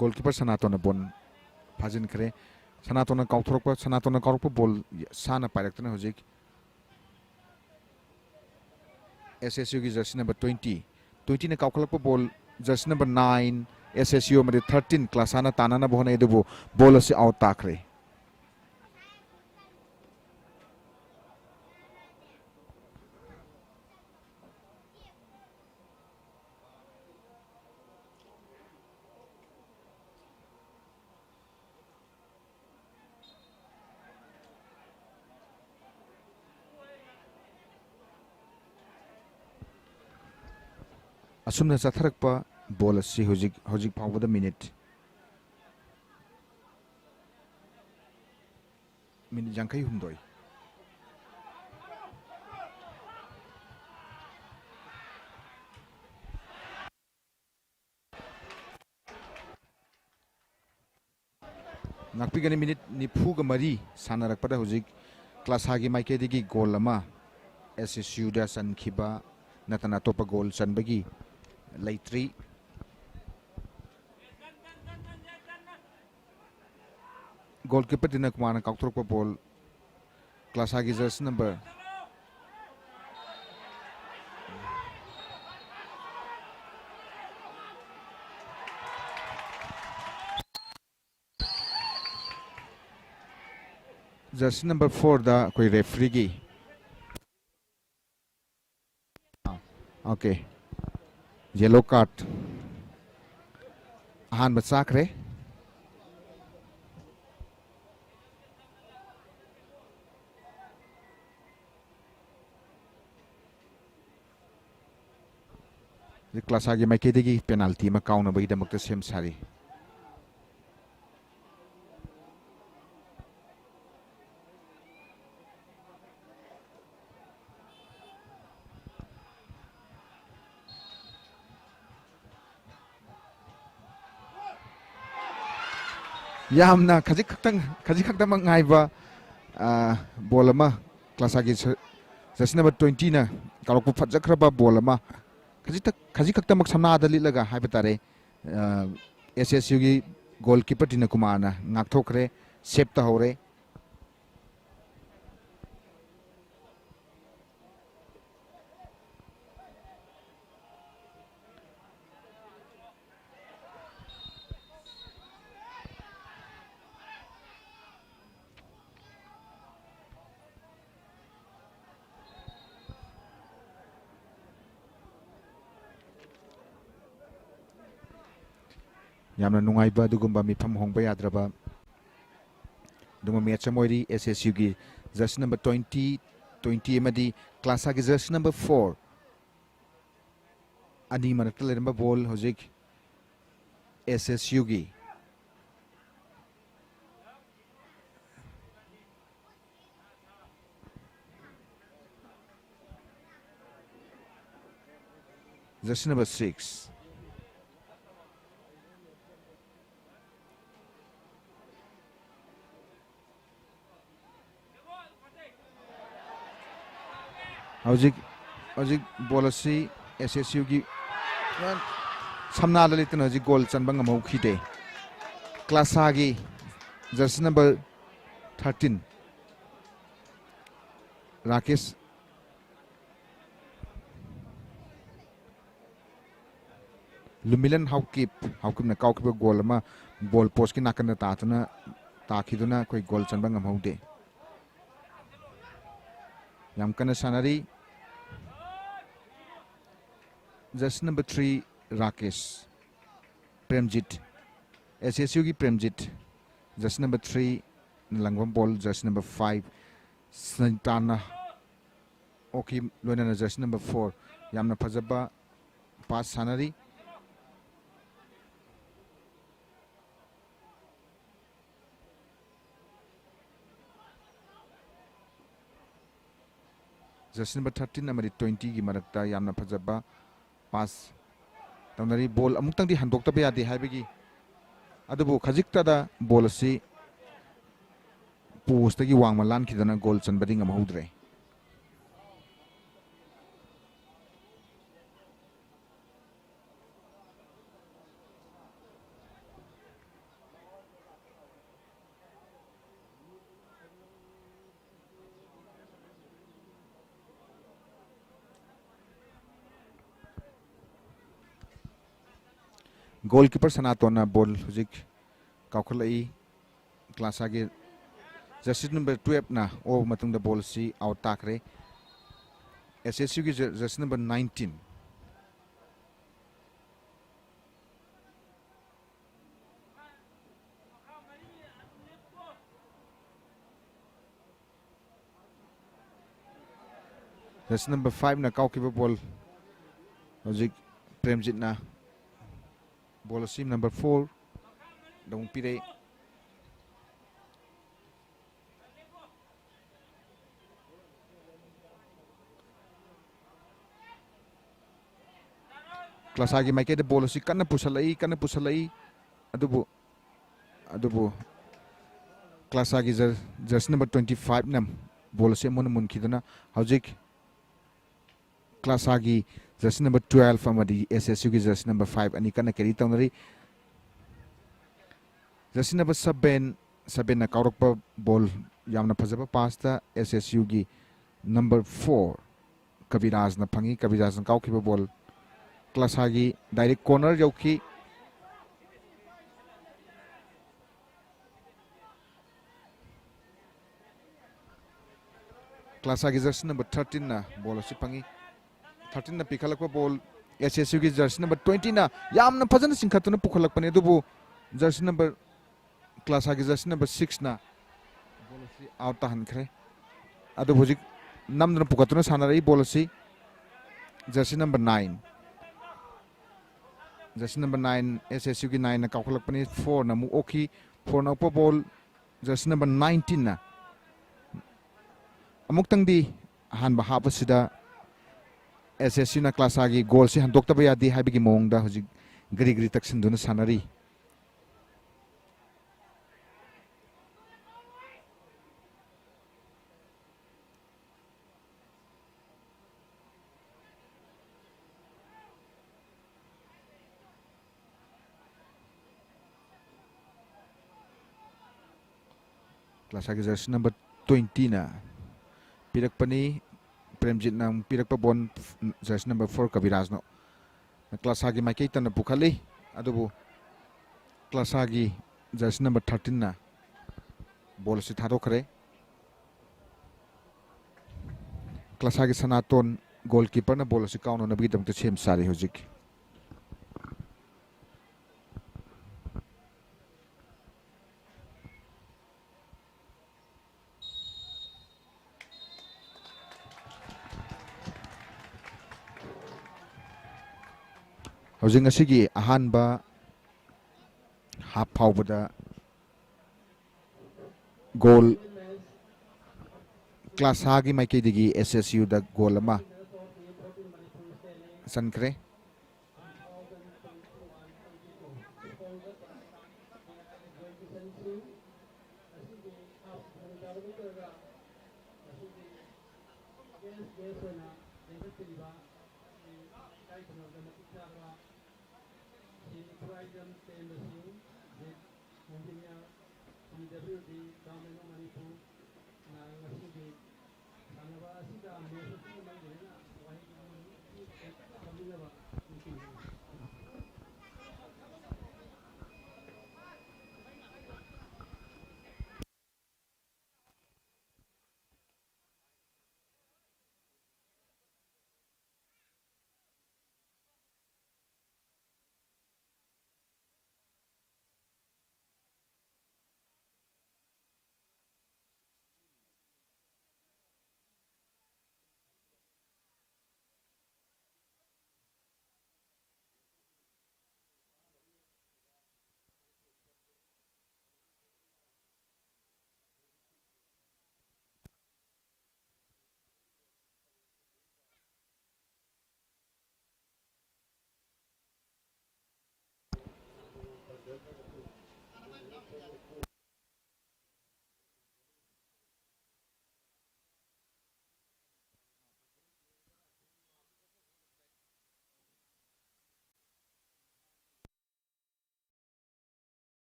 Goalkeeper ꯁꯅꯥꯇꯣꯟꯅ ꯕꯣꯜ ꯐꯥꯖꯤꯟꯈ꯭ꯔꯦ꯫ ꯁꯅꯥꯇꯣꯟꯅ ꯀꯥꯎꯊꯣꯔꯛꯄ, ꯁꯅꯥꯇꯣꯟꯅ ꯀꯥꯎꯔꯛꯄ ꯕꯣꯜ ꯁꯥꯟꯅ ꯄꯥꯏꯔꯛꯇꯨꯅ ꯍꯧꯖꯤꯛ ꯑꯦꯁ ꯑꯦꯁ ꯌꯨꯒꯤ ꯖꯔꯁꯤ ꯅꯝꯕꯔ ꯇ꯭ꯋꯦꯟꯇꯤ, ꯇ꯭ꯋꯦꯟꯇꯤꯅ ꯀꯥꯎꯈꯠꯂꯛꯄ ball jersey number nine, S S U ꯑꯃꯗꯤ ꯊꯥꯔꯇꯤꯟ ꯀ꯭ꯂꯥꯁꯥꯅ ꯇꯥꯟꯅꯅꯕ ꯍꯣꯠꯅꯩ, ꯑꯗꯨꯕꯨ ꯕꯣꯜ ꯑꯁꯤ ꯑꯥꯎꯠ ꯇꯥꯈ꯭ꯔꯦ꯫ ꯑꯁꯨꯝꯅ ꯆꯠꯊꯔꯛꯄ ꯕꯣꯜ ꯑꯁꯤ ꯍꯧꯖꯤꯛ, ꯍꯧꯖꯤꯛ ꯐꯥꯎꯕꯗ ꯃꯤꯅꯤꯠ, ꯃꯤꯅꯤꯠ ꯌꯥꯡꯈꯩ ꯍꯨꯝꯗꯣꯏ꯫ ꯉꯥꯛꯄꯤꯒꯅꯤ, ꯃꯤꯅꯤꯠ ꯅꯤꯐꯨꯒ ꯃꯔꯤ ꯁꯥꯟꯅꯔꯛꯄꯗ ꯍꯧꯖꯤꯛ ꯀ꯭ꯂꯥꯁꯥꯒꯤ ꯃꯥꯏꯀꯩꯗꯒꯤ ꯒꯣꯜ ꯑꯃ ꯑꯦꯁ ꯑꯦꯁ ꯌꯨꯗ ꯆꯟꯈꯤꯕ ꯅꯠꯇꯅ ꯑꯇꯣꯞꯄ ꯒꯣꯜ ꯆꯟꯕꯒꯤ ꯂꯩꯇ꯭ꯔꯤ꯫ ꯒꯣꯜꯀꯤꯄꯔ ꯇꯤꯅ ꯀꯨꯃꯥꯔꯅ ꯀꯥꯎꯊꯣꯔꯛꯄ ꯕꯣꯜ ꯀ꯭ꯂꯥꯁꯥꯒꯤ ꯖꯔꯁꯤ ꯅꯝꯕꯔ ꯖꯔꯁꯤ ꯅꯝꯕꯔ ꯐꯣꯔꯗ ꯑꯩꯈꯣꯏ ꯔꯦꯐ꯭ꯔꯤꯒꯤ, ꯑꯣꯀꯦ, ꯌꯦꯂꯣ ꯀꯥꯔꯠ ꯑꯍꯥꯟꯕ ꯆꯥꯈ꯭ꯔꯦ꯫ ꯍꯧꯖꯤꯛ ꯀ꯭ꯂꯥꯁꯥꯒꯤ ꯃꯥꯏꯀꯩꯗꯒꯤ ꯄꯦꯅꯥꯜꯇꯤ ꯑꯃ ꯀꯥꯎꯅꯕꯒꯤꯗꯃꯛꯇ ꯁꯦꯝ ꯁꯥꯔꯤ꯫ ꯌꯥꯝꯅ ꯈꯖꯤꯛ ꯈꯛꯇꯪ, ꯈꯖꯤꯛ ꯈꯛꯇꯃꯛ ꯉꯥꯏꯕ, ꯑ, ꯕꯣꯜ ꯑꯃ, ꯀ꯭ꯂꯥꯁꯥꯒꯤ ꯁ-, ꯖꯔꯁꯤ ꯅꯝꯕꯔ ꯇ꯭ꯋꯦꯟꯇꯤꯅ ꯀꯥꯎꯔꯛꯄ ꯐꯖꯈ꯭ꯔꯕ ꯕꯣꯜ ꯑꯃ, ꯈꯖꯤꯛꯇ-, ꯈꯖꯤꯛ ꯈꯛꯇꯃꯛ ꯁꯝꯅꯥꯗ ꯂꯤꯠꯂꯒ ꯍꯥꯏꯕ ꯇꯥꯔꯦ, ꯑ, ꯑꯦꯁ ꯑꯦꯁ ꯌꯨꯒꯤ ꯒꯣꯜꯀꯤꯄꯔ ꯇꯤꯅ ꯀꯨꯃꯥꯔꯅ ꯉꯥꯛꯊꯣꯛꯈ꯭ꯔꯦ, ꯁꯦꯞ ꯇꯧꯍꯧꯔꯦ꯫ ꯌꯥꯝꯅ ꯅꯨꯡꯉꯥꯏꯕ ꯑꯗꯨꯒꯨꯝꯕ ꯃꯤꯐꯝ ꯍꯣꯡꯕ ꯌꯥꯗ꯭ꯔꯕ ꯑꯗꯨꯒꯨꯝꯕ ꯃꯦꯠꯆ ꯑꯃ ꯑꯣꯏꯔꯤ꯫ ꯑꯦꯁ ꯑꯦꯁ ꯌꯨꯒꯤ ꯖꯔꯁꯤ ꯅꯝꯕꯔ ꯇ꯭ꯋꯦꯟꯇꯤ, ꯇ꯭ꯋꯦꯟꯇꯤ ꯑꯃꯗꯤ ꯀ꯭ꯂꯥꯁꯥꯒꯤ ꯖꯔꯁꯤ ꯅꯝꯕꯔ ꯐꯣꯔ꯫ ꯑꯅꯤ ꯃꯔꯛꯇ ꯂꯩꯔꯝꯕ ꯕꯣꯜ ꯍꯧꯖꯤꯛ ꯑꯦꯁ ꯑꯦꯁ ꯌꯨꯒꯤ ꯖꯔꯁꯤ ꯅꯝꯕꯔ ꯁꯤꯛꯁ꯫ ꯍꯧꯖꯤꯛ, ꯍꯧꯖꯤꯛ ꯕꯣꯜ ꯑꯁꯤ ꯑꯦꯁ ꯑꯦꯁ ꯌꯨꯒꯤ ꯁꯝꯅꯥꯗ ꯂꯤꯠꯇꯨꯅ ꯍꯧꯖꯤꯛ ꯒꯣꯜ ꯆꯟꯕ ꯉꯝꯍꯧꯈꯤꯗꯦ꯫ ꯀ꯭ꯂꯥꯁꯥꯒꯤ jersey number thirteen Rakesh Lumilun Haokip, ꯍꯥꯎꯀꯤꯞꯅ ꯀꯥꯎꯈꯤꯕ ꯒꯣꯜ ꯑꯃ ꯒꯣꯜ ꯄꯣꯁꯀꯤ ꯅꯥꯀꯟꯗ ꯇꯥꯗꯨꯅ, ꯇꯥꯈꯤꯗꯨꯅ ꯑꯩꯈꯣꯏ ꯒꯣꯜ ꯆꯟꯕ ꯉꯝꯍꯧꯗꯦ꯫ ꯌꯥꯝ ꯀꯟꯅ ꯁꯥꯟꯅꯔꯤ꯫ Jersey number three Rakesh, Premjit, ꯑꯦꯁ ꯑꯦꯁ ꯌꯨꯒꯤ ꯄ꯭ꯔꯦꯝꯖꯤꯠ, ꯖꯔꯁꯤ ꯅꯝꯕꯔ ꯊ꯭ꯔꯤ ꯂꯪꯕꯝ ꯕꯣꯜ, ꯖꯔꯁꯤ ꯅꯝꯕꯔ ꯐꯥꯏꯚ ꯁꯟꯇꯥꯅ ꯑꯣꯀꯤ, ꯂꯣꯏꯅꯅ ꯖꯔꯁꯤ ꯅꯝꯕꯔ ꯐꯣꯔ꯫ ꯌꯥꯝꯅ ꯐꯖꯕ ꯄꯥꯁ ꯁꯥꯟꯅꯔꯤ꯫ ꯖꯔꯁꯤ ꯅꯝꯕꯔ ꯊꯥꯔꯇꯤꯟ ꯑꯃꯗꯤ ꯇ꯭ꯋꯦꯟꯇꯤꯒꯤ ꯃꯔꯛꯇ ꯌꯥꯝꯅ ꯐꯖꯕ ꯄꯥꯁ ꯇꯧꯅꯔꯤ꯫ ꯕꯣꯜ ꯑꯃꯨꯛꯇꯪꯗꯤ ꯍꯟꯗꯣꯛꯇꯕ ꯌꯥꯗꯦ ꯍꯥꯏꯕꯒꯤ, ꯑꯗꯨꯕꯨ ꯈꯖꯤꯛꯇꯗ ꯕꯣꯜ ꯑꯁꯤ ꯄꯣꯁꯇꯒꯤ ꯋꯥꯡꯃ ꯂꯥꯟꯈꯤꯗꯅ ꯒꯣꯜ ꯆꯟꯕꯗꯤ ꯉꯝꯍꯧꯗ꯭ꯔꯦ꯫ ꯒꯣꯜꯀꯤꯄꯔ ꯁꯅꯥꯇꯣꯟꯅ ꯕꯣꯜ ꯍꯧꯖꯤꯛ ꯀꯥꯎꯈꯠꯂꯛꯏ꯫ ꯀ꯭ꯂꯥꯁꯥꯒꯤ ꯖꯔꯁꯤ ꯅꯝꯕꯔ ꯇꯨꯌꯦꯜꯞꯅ ꯑꯣꯕ ꯃꯇꯨꯡꯗ ꯕꯣꯜ ꯑꯁꯤ ꯑꯥꯎꯠ ꯇꯥꯈ꯭ꯔꯦ꯫ ꯑꯦꯁ ꯑꯦꯁ ꯌꯨꯒꯤ ꯖꯔ-, jersey number nineteen. Jersey number ꯐꯥꯏꯚꯅ ꯀꯥꯎꯈꯤꯕ ꯕꯣꯜ ꯍꯧꯖꯤꯛ ꯄ꯭ꯔꯦꯝꯖꯤꯠꯅ ꯕꯣꯜ ꯑꯁꯤ ꯅꯝꯕꯔ ꯐꯣꯔꯗ ꯑꯃꯨꯛ ꯄꯤꯔꯛꯏ꯫ ꯀ꯭ꯂꯥꯁꯥꯒꯤ ꯃꯥꯏꯀꯩꯗ ꯕꯣꯜ ꯑꯁꯤ ꯀꯟꯅ ꯄꯨꯁꯜꯂꯛꯏ, ꯀꯟꯅ ꯄꯨꯁꯜꯂꯛꯏ꯫ ꯑꯗꯨꯕꯨ, ꯑꯗꯨꯕꯨ ꯀ꯭ꯂꯥꯁꯥꯒꯤ ꯖꯔ-, ꯖꯔꯁꯤ ꯅꯝꯕꯔ ꯇ꯭ꯋꯦꯟꯇꯤ ꯐꯥꯏꯚꯅ ꯕꯣꯜ ꯑꯁꯤ ꯑꯃꯨꯛ ꯍꯟꯅ ꯃꯨꯟꯈꯤꯗꯨꯅ ꯍꯧꯖꯤꯛ ꯀ꯭ꯂꯥꯁꯥꯒꯤ ꯖꯔꯁꯤ ꯅꯝꯕꯔ ꯇ꯭ꯋꯦꯜꯐ ꯑꯃꯗꯤ ꯑꯦꯁ ꯑꯦꯁ ꯌꯨꯒꯤ ꯖꯔꯁꯤ ꯅꯝꯕꯔ ꯐꯥꯏꯚ ꯑꯅꯤ ꯀꯟꯅ ꯀꯦꯔꯤ ꯇꯧꯅꯔꯤ꯫ ꯖꯔꯁꯤ ꯅꯝꯕꯔ ꯁꯚꯦꯟ, ꯁꯚꯦꯟꯅ ꯀꯥꯎꯔꯛꯄ ꯕꯣꯜ, ꯌꯥꯝꯅ ꯐꯖꯕ ꯄꯥꯁꯇ ꯑꯦꯁ ꯑꯦꯁ ꯌꯨꯒꯤ ꯅꯝꯕꯔ ꯐꯣꯔ ꯀꯕꯤꯔꯥꯖꯅ ꯐꯪꯉꯤ꯫ ꯀꯕꯤꯔꯥꯖꯅ ꯀꯥꯎꯈꯤꯕ ꯕꯣꯜ ꯀ꯭ꯂꯥꯁꯥꯒꯤ ꯗꯥꯏꯔꯦꯛ ꯀꯣꯔꯅꯔ ꯌꯧꯈꯤ꯫ ꯀ꯭ꯂꯥꯁꯥꯒꯤ ꯖꯔꯁꯤ ꯅꯝꯕꯔ ꯊꯥꯔꯇꯤꯟꯅ ꯕꯣꯜ ꯑꯁꯤ ꯐꯪꯉꯤ꯫ ꯊꯥꯔꯇꯤꯟꯅ ꯄꯤꯈꯠꯂꯛꯄ ꯕꯣꯜ ꯑꯦꯁ ꯑꯦꯁ ꯌꯨꯒꯤ ꯖꯔꯁꯤ ꯅꯝꯕꯔ ꯇ꯭ꯋꯦꯟꯇꯤꯅ ꯌꯥꯝꯅ ꯐꯖꯅ ꯆꯤꯡꯈꯠꯇꯨꯅ ꯄꯨꯈꯠꯂꯛꯄꯅꯤ, ꯑꯗꯨꯕꯨ ꯖꯔꯁꯤ ꯅꯝꯕꯔ, ꯀ꯭ꯂꯥꯁꯥꯒꯤ ꯖꯔꯁꯤ ꯅꯝꯕꯔ ꯁꯤꯛꯁꯅ ꯕꯣꯜ ꯑꯁꯤ ꯑꯥꯎꯠ ꯇꯥꯍꯟꯈ꯭ꯔꯦ꯫ ꯑꯗꯨꯕꯨ ꯍꯧꯖꯤꯛ ꯅꯝꯗꯨꯅ ꯄꯨꯈꯠꯇꯨꯅ ꯁꯥꯟꯅꯔꯛꯏ ꯕꯣꯜ ꯑꯁꯤ jersey number nine, jersey number nine, S S ꯌꯨꯒꯤ ꯅꯥꯏꯟꯅ ꯀꯥꯎꯈꯠꯂꯛꯄꯅꯤ꯫ ꯐꯣꯔꯅ ꯑꯃꯨꯛ ꯑꯣꯛꯈꯤ꯫ ꯐꯣꯔꯅ ꯑꯣꯛꯄ ꯕꯣꯜ ꯖꯔꯁꯤ ꯅꯝꯕꯔ ꯅꯥꯏꯟꯇꯤꯟꯅ ꯑꯃꯨꯛꯇꯪꯗꯤ ꯑꯍꯥꯟꯕ ꯍꯥꯞ ꯑꯁꯤꯗ ꯑꯦꯁ ꯑꯦꯁ ꯌꯨꯅ ꯀ꯭ꯂꯥꯁꯥꯒꯤ ꯒꯣꯜꯁꯤ ꯍꯟꯗꯣꯛꯇꯕ ꯌꯥꯗꯦ ꯍꯥꯏꯕꯒꯤ ꯃꯑꯣꯡꯗ ꯍꯧꯖꯤꯛ ꯒꯔꯤ ꯒꯔꯤ ꯇꯛꯁꯤꯟꯗꯨꯅ ꯁꯥꯟꯅꯔꯤ꯫ ꯀ꯭ꯂꯥꯁꯥꯒꯤ ꯖꯔꯁꯤ ꯅꯝꯕꯔ ꯇ꯭ꯋꯦꯟꯇꯤꯅ ꯄꯤꯔꯛꯄꯅꯤ꯫ ꯄ꯭ꯔꯦꯝꯖꯤꯠꯅ ꯑꯃꯨꯛ ꯄꯤꯔꯛꯄ ꯕꯣꯜ, ꯖꯔꯁꯤ ꯅꯝꯕꯔ ꯐꯣꯔ ꯀꯕꯤꯔꯥꯖꯅ ꯀ꯭ꯂꯥꯁꯥꯒꯤ ꯃꯥꯏꯀꯩ ꯇꯝꯅ ꯄꯨꯈꯠꯂꯤ꯫ ꯑꯗꯨꯕꯨ ꯀ꯭ꯂꯥꯁꯥꯒꯤ ꯖꯔꯁꯤ ꯅꯝꯕꯔ ꯊꯥꯔꯇꯤꯟꯅ ꯕꯣꯜ ꯑꯁꯤ ꯊꯥꯗꯣꯛꯈ꯭ꯔꯦ꯫ ꯀ꯭ꯂꯥꯁꯥꯒꯤ ꯁꯅꯥꯇꯣꯟ ꯒꯣꯜ ꯀꯤꯄꯔꯅ ꯕꯣꯜ ꯑꯁꯤ ꯀꯥꯎꯅꯅꯕꯒꯤꯗꯃꯛꯇ ꯁꯦꯝ ꯁꯥꯔꯤ ꯍꯧꯖꯤꯛ꯫ ꯍꯧꯖꯤꯛ ꯉꯁꯤꯒꯤ ꯑꯍꯥꯟꯕ ꯍꯥꯞ ꯐꯥꯎꯕꯗ ꯒꯣꯜ ꯀ꯭ꯂꯥꯁꯥꯒꯤ ꯃꯥꯏꯀꯩꯗꯒꯤ ꯑꯦꯁ ꯑꯦꯁ ꯌꯨꯗ ꯒꯣꯜ ꯑꯃ ꯆꯟꯈ꯭ꯔꯦ꯫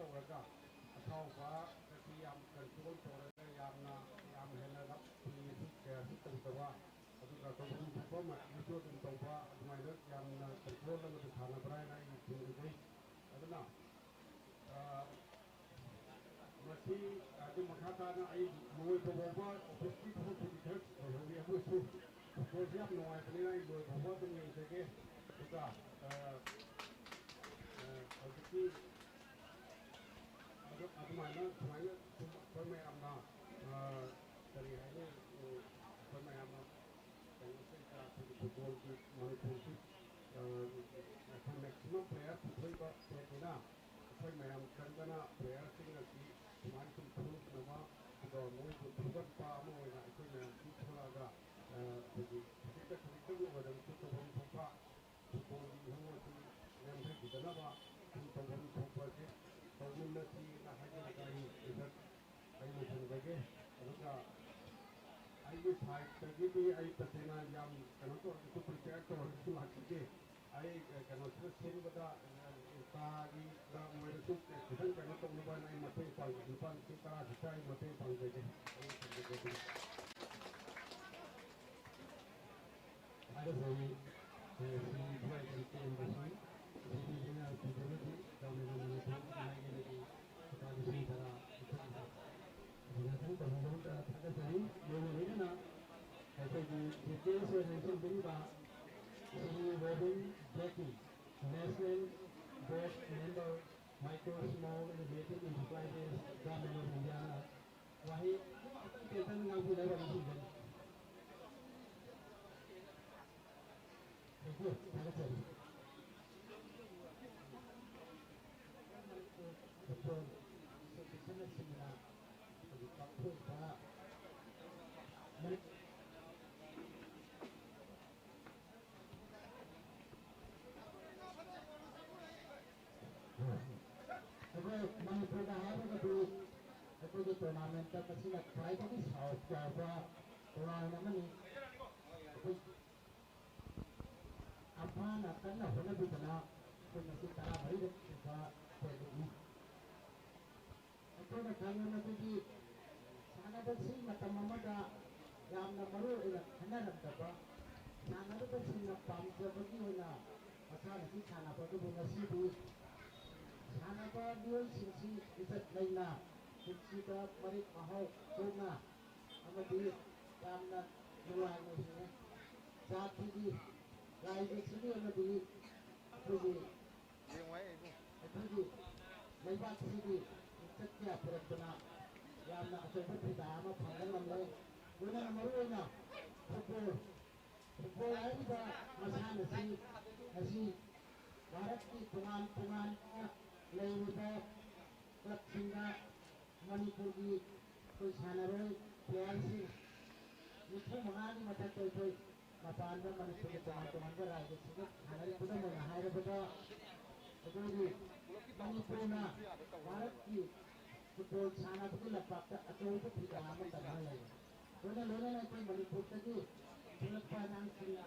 ꯇꯧꯔꯒ ꯑꯁꯥꯎꯕ ꯑꯁꯤ ꯌꯥꯝ ꯀꯟꯇ꯭ꯔꯣꯜ ꯇꯧꯔꯒ ꯌꯥꯝꯅ ꯌꯥꯝ ꯍꯦꯟꯅ ꯔꯐ ꯄ꯭ꯂꯦꯁꯤ ꯀꯌꯥꯁꯨ ꯇꯧꯗꯕ, ꯑꯗꯨꯒ ꯇꯧꯐꯝ ꯊꯣꯛꯄ ꯃꯥꯏꯛꯇꯁꯨ ꯑꯗꯨꯝ ꯇꯧꯕ, ꯑꯗꯨꯃꯥꯏꯅ ꯌꯥꯝꯅ ꯀꯟꯇ꯭ꯔꯣꯜ ꯑꯃꯗ ꯁꯥꯟꯅꯕ꯭ꯔꯥ ꯍꯥꯏꯅ ꯑꯩ ꯊꯦꯡꯅꯖꯩ꯫ ꯑꯗꯨꯅ ꯃꯁꯤ ꯑꯗꯨ ꯃꯈꯥ ꯇꯥꯅ ꯑꯩ ꯂꯣꯏꯕ ꯐꯥꯎꯕ ꯑꯣꯐꯤꯁꯀꯤ ꯊꯕꯛꯄꯨꯗꯤ ꯈꯔ ꯂꯩꯍꯧꯔꯤ, ꯑꯗꯨ ꯑꯣꯏꯔꯁꯨ ꯐꯨꯠꯕꯣꯜꯁꯤ ꯌꯥꯝ ꯅꯨꯡꯉꯥꯏꯕꯅꯤꯅ ꯑꯩ ꯂꯣꯏꯕ ꯐꯥꯎꯕ ꯑꯗꯨꯝ ꯌꯦꯡꯖꯒꯦ꯫ ꯑꯗꯨꯒ ꯍꯧꯖꯤꯛꯀꯤ ꯑꯗꯨ ꯑꯗꯨꯃꯥꯏꯅ ꯁꯨꯃꯥꯏꯅ ꯁꯨꯝ ꯑꯩꯈꯣꯏ ꯃꯌꯥꯝꯅ ꯀꯔꯤ ꯍꯥꯏꯅꯤ, ꯑꯩꯈꯣꯏ ꯃꯌꯥꯝꯅ ꯀꯩꯅꯣꯁꯦ ꯑꯩꯈꯣꯏꯒꯤ ꯐꯨꯠꯕꯣꯜꯒꯤ ꯃꯅꯤꯄꯨꯔꯁꯤ ꯑꯩꯈꯣꯏ ꯃꯦꯛꯁꯤꯃꯝ ꯄ꯭ꯂꯦꯌꯔ ꯄꯨꯊꯣꯛꯏꯕ ꯁ꯭ꯇꯦꯠꯅꯤꯅ ꯑꯩꯈꯣꯏ ꯃꯌꯥꯝ ꯆꯪꯗꯅ ꯄ꯭ꯂꯦꯌꯔꯁꯤꯡ ꯑꯁꯤ ꯁꯨꯃꯥꯏꯅ ꯁꯨꯝ ꯐꯨꯔꯨꯞꯅꯕ ꯑꯗꯨꯒ ꯃꯣꯏꯕꯨ ꯐꯨꯒꯠꯄ ꯑꯃ ꯑꯣꯏꯅ ꯑꯩꯈꯣꯏ ꯃꯌꯥꯝ ꯁꯨꯝ ꯊꯣꯛꯂꯛꯑꯒ ꯑꯩꯈꯣꯏꯒꯤ ꯈꯖꯤꯛꯇ ꯈꯖꯤꯛꯇꯕꯨ ꯑꯣꯏꯔꯕꯁꯨ ꯇꯧꯐꯝ ꯊꯣꯛꯄ ꯐꯨꯠꯕꯣꯜꯒꯤ ꯏꯍꯧ ꯑꯁꯤ ꯅꯝꯊꯈꯤꯗꯅꯕ ꯁꯨꯝ ꯇꯧꯐꯝ ꯊꯣꯛꯄꯁꯦ ꯇꯧꯃꯤꯟꯅꯁꯤꯅ ꯍꯥꯏꯖꯔꯒ ꯑꯩ ꯍꯟꯗꯛ ꯑꯩ ꯂꯣꯏꯁꯤꯟꯖꯒꯦ꯫ ꯑꯗꯨꯒ ꯑꯩꯒꯤ ꯁꯥꯏꯠꯇꯒꯤꯗꯤ ꯑꯩ ꯇꯁꯦꯡꯅ ꯌꯥꯝ ꯀꯩꯅꯣ ꯇꯧꯔꯒꯁꯨ, ꯄ꯭ꯔꯤꯄꯦꯌꯔ ꯇꯧꯔꯒꯁꯨ ꯂꯥꯛꯆꯗꯦ꯫ ꯑꯩ ꯀꯩꯅꯣꯁꯤꯗ ꯁꯤꯟꯕꯗ ꯀꯥꯒꯤꯗ ꯑꯣꯏꯔꯁꯨ ꯈꯤꯇꯪ ꯀꯩꯅꯣ ꯇꯧꯅꯕ ꯍꯥꯏꯅ ꯑꯩ ꯃꯇꯦꯡ ꯄꯥꯡꯖꯒꯦ꯫ ꯂꯨꯄꯥ ꯂꯤꯁꯤꯡ ꯇꯔꯥ ꯈꯛꯇ ꯑꯩ ꯃꯇꯦꯡ ꯄꯥꯡꯖꯒꯦ꯫ ꯑꯩ ꯊꯝꯖꯒꯦ ꯑꯗꯨꯝ꯫ ꯊꯥꯒꯠꯆꯔꯤ꯫ ꯁꯤ ꯊꯋꯥꯏ ꯇꯦꯟꯕꯁꯤ ꯁꯤꯕꯤꯁꯤꯅ ꯄꯤꯗ꯭ꯔꯒꯗꯤ ꯒꯚꯔꯟꯃꯦꯟꯠ ꯑꯣꯐ ꯃꯅꯤꯄꯨꯔ ꯃꯥꯏꯀꯩꯗꯒꯤ ꯂꯨꯄꯥ ꯂꯤꯁꯤꯡ ꯇꯔꯥ ꯄꯤꯊꯣꯛꯈꯤꯕ ꯑꯁꯤꯅ ꯊꯕꯛ ꯇꯧꯕꯤꯗꯃꯛꯇ ꯊꯥꯒꯠꯆꯔꯤ꯫ ꯂꯣꯏꯅ ꯂꯣꯏꯅꯅ ꯑꯩꯈꯣꯏꯒꯤ ꯗꯤꯇꯦꯜꯁ ꯑꯣꯏꯅ ꯌꯦꯡꯁꯤꯟꯕꯤꯔꯤꯕ ꯁ꯭ꯔꯤ ꯔꯣꯕꯤꯟ ꯖꯦꯀꯤ, National Board Member, Micro, Small and Medium Enterprises, Government of India ꯅ ꯋꯥꯍꯩ ꯑꯃꯈꯛꯇꯪ ꯇꯦꯟꯇꯛꯅ ꯉꯥꯡꯕꯤꯅꯕ ꯑꯃ ꯊꯝꯖꯔꯤ꯫ Thank you. ꯊꯥꯒꯠꯆꯔꯤ꯫ ꯗꯣꯛꯇꯔ ꯁꯇꯤꯁꯟꯅ ꯁꯤꯡꯅ ꯍꯧꯖꯤꯛ ꯄꯥꯡꯊꯣꯛꯏꯕ ꯃꯅꯤ-, ꯑꯩꯈꯣꯏ ꯃꯅꯤꯄꯨꯔꯗ ꯍꯥꯏꯔꯒꯗꯤ ꯑꯩꯈꯣꯏꯒꯤ ꯇꯣꯔꯅꯥꯃꯦꯟꯠꯇ ꯃꯁꯤꯅ ꯈ꯭ꯋꯥꯏꯗꯒꯤ ꯁꯥꯎ ꯆꯥꯎꯕ ꯇꯣꯔꯅꯥꯃꯦꯟꯠ ꯑꯃꯅꯤ꯫ ꯑꯩꯈꯣꯏ ꯑꯝꯐꯥꯅ ꯀꯟꯅ ꯍꯣꯠꯅꯕꯤꯗꯅ ꯑꯩꯈꯣꯏ ꯃꯁꯤ ꯇꯔꯥꯃꯔꯤꯗ ꯄꯨꯕ ꯊꯣꯏꯗꯣꯛꯅꯤ꯫ ꯑꯩꯈꯣꯏꯅ ꯈꯪꯉꯤ ꯃꯗꯨꯗꯤ ꯁꯥꯟꯅꯕꯁꯤ ꯃꯇꯝ ꯑꯃꯗ ꯌꯥꯝꯅ ꯃꯔꯨ ꯑꯣꯏꯅ ꯈꯟꯅꯔꯝꯗꯕ, ꯁꯥꯟꯅꯔꯤꯕꯁꯤꯡꯅ ꯄꯥꯝꯖꯕꯒꯤ ꯑꯣꯏꯅ ꯃꯁꯥꯟꯅꯁꯤ ꯁꯥꯟꯅꯕ ꯑꯗꯨꯕꯨ ꯉꯁꯤꯗꯤ ꯁꯥꯟꯅꯕ ꯃꯤꯑꯣꯏꯁꯤꯡꯁꯤ ꯏꯖꯠ ꯂꯩꯅ, ꯄꯨꯟꯁꯤꯗ ꯃꯔꯤꯛ ꯃꯍꯥꯎ ꯊꯣꯛꯅ ꯑꯃꯗꯤ ꯌꯥꯝꯅ ꯅꯨꯡꯉꯥꯏꯅ ꯍꯤꯡꯉꯤ꯫ ꯖꯥꯇꯤꯒꯤ, ꯔꯥꯏꯖꯁꯤꯒꯤ ꯑꯃꯗꯤ ꯑꯩꯈꯣꯏꯒꯤ ꯑꯩꯈꯣꯏꯒꯤ ꯂꯩꯕꯥꯛꯁꯤꯒꯤ ꯃꯤꯡꯆꯠ ꯀꯌꯥ ꯄꯨꯔꯛꯇꯅ ꯌꯥꯝꯅ ꯑꯆꯧꯕ ꯊꯧꯗꯥꯡ ꯑꯃ ꯐꯪꯕ ꯉꯝꯂꯦ꯫ ꯂꯣꯏꯅꯅ ꯃꯔꯨꯑꯣꯏꯅ ꯐꯨꯠꯕꯣꯜ, ꯐꯨꯠꯕꯣꯜ ꯍꯥꯏꯔꯤꯕ ꯃꯁꯥꯟꯅꯁꯤ ꯉꯁꯤ ꯚꯥꯔꯠꯀꯤ ꯇꯣꯉꯥꯟ ꯇꯣꯉꯥꯟꯕ ꯂꯩꯔꯤꯕ ꯀ꯭ꯂꯕꯁꯤꯡꯗ ꯃꯅꯤꯄꯨꯔꯒꯤ ꯑꯩꯈꯣꯏ ꯁꯥꯟꯅꯔꯣꯏ ꯄ꯭ꯂꯦꯌꯔꯁꯤꯡ ꯅꯤꯐꯨ ꯃꯉꯥꯒꯤ ꯃꯊꯛꯇ ꯑꯩꯈꯣꯏ ꯃꯄꯥꯟꯗ ꯃꯅꯤꯄꯨꯔꯒꯤ ꯇꯣꯉꯥꯟ ꯇꯣꯉꯥꯟꯕ ꯔꯥꯖ꯭ꯌꯁꯤꯡꯗ ꯁꯥꯟꯅꯔꯤ꯫ ꯈꯨꯗꯝ ꯑꯣꯏꯅ ꯍꯥꯏꯔꯕꯗ ꯑꯩꯈꯣꯏꯒꯤ ꯃꯅꯤꯄꯨꯔꯅ ꯚꯥꯔꯠꯀꯤ ꯐꯨꯠꯕꯣꯜ ꯁꯥꯟꯅꯕꯒꯤ ꯂꯝꯄꯥꯛꯇ ꯑꯆꯧꯕ ꯐꯤꯗꯥ ꯑꯃ ꯀꯟꯗꯨꯅ ꯂꯩꯔꯤ꯫ ꯂꯣꯏꯅ ꯂꯣꯏꯅꯅ ꯑꯩꯈꯣꯏ ꯃꯅꯤꯄꯨꯔꯗꯒꯤ ꯊꯣꯛꯂꯛꯄ ꯑꯉꯥꯡꯁꯤꯡꯅ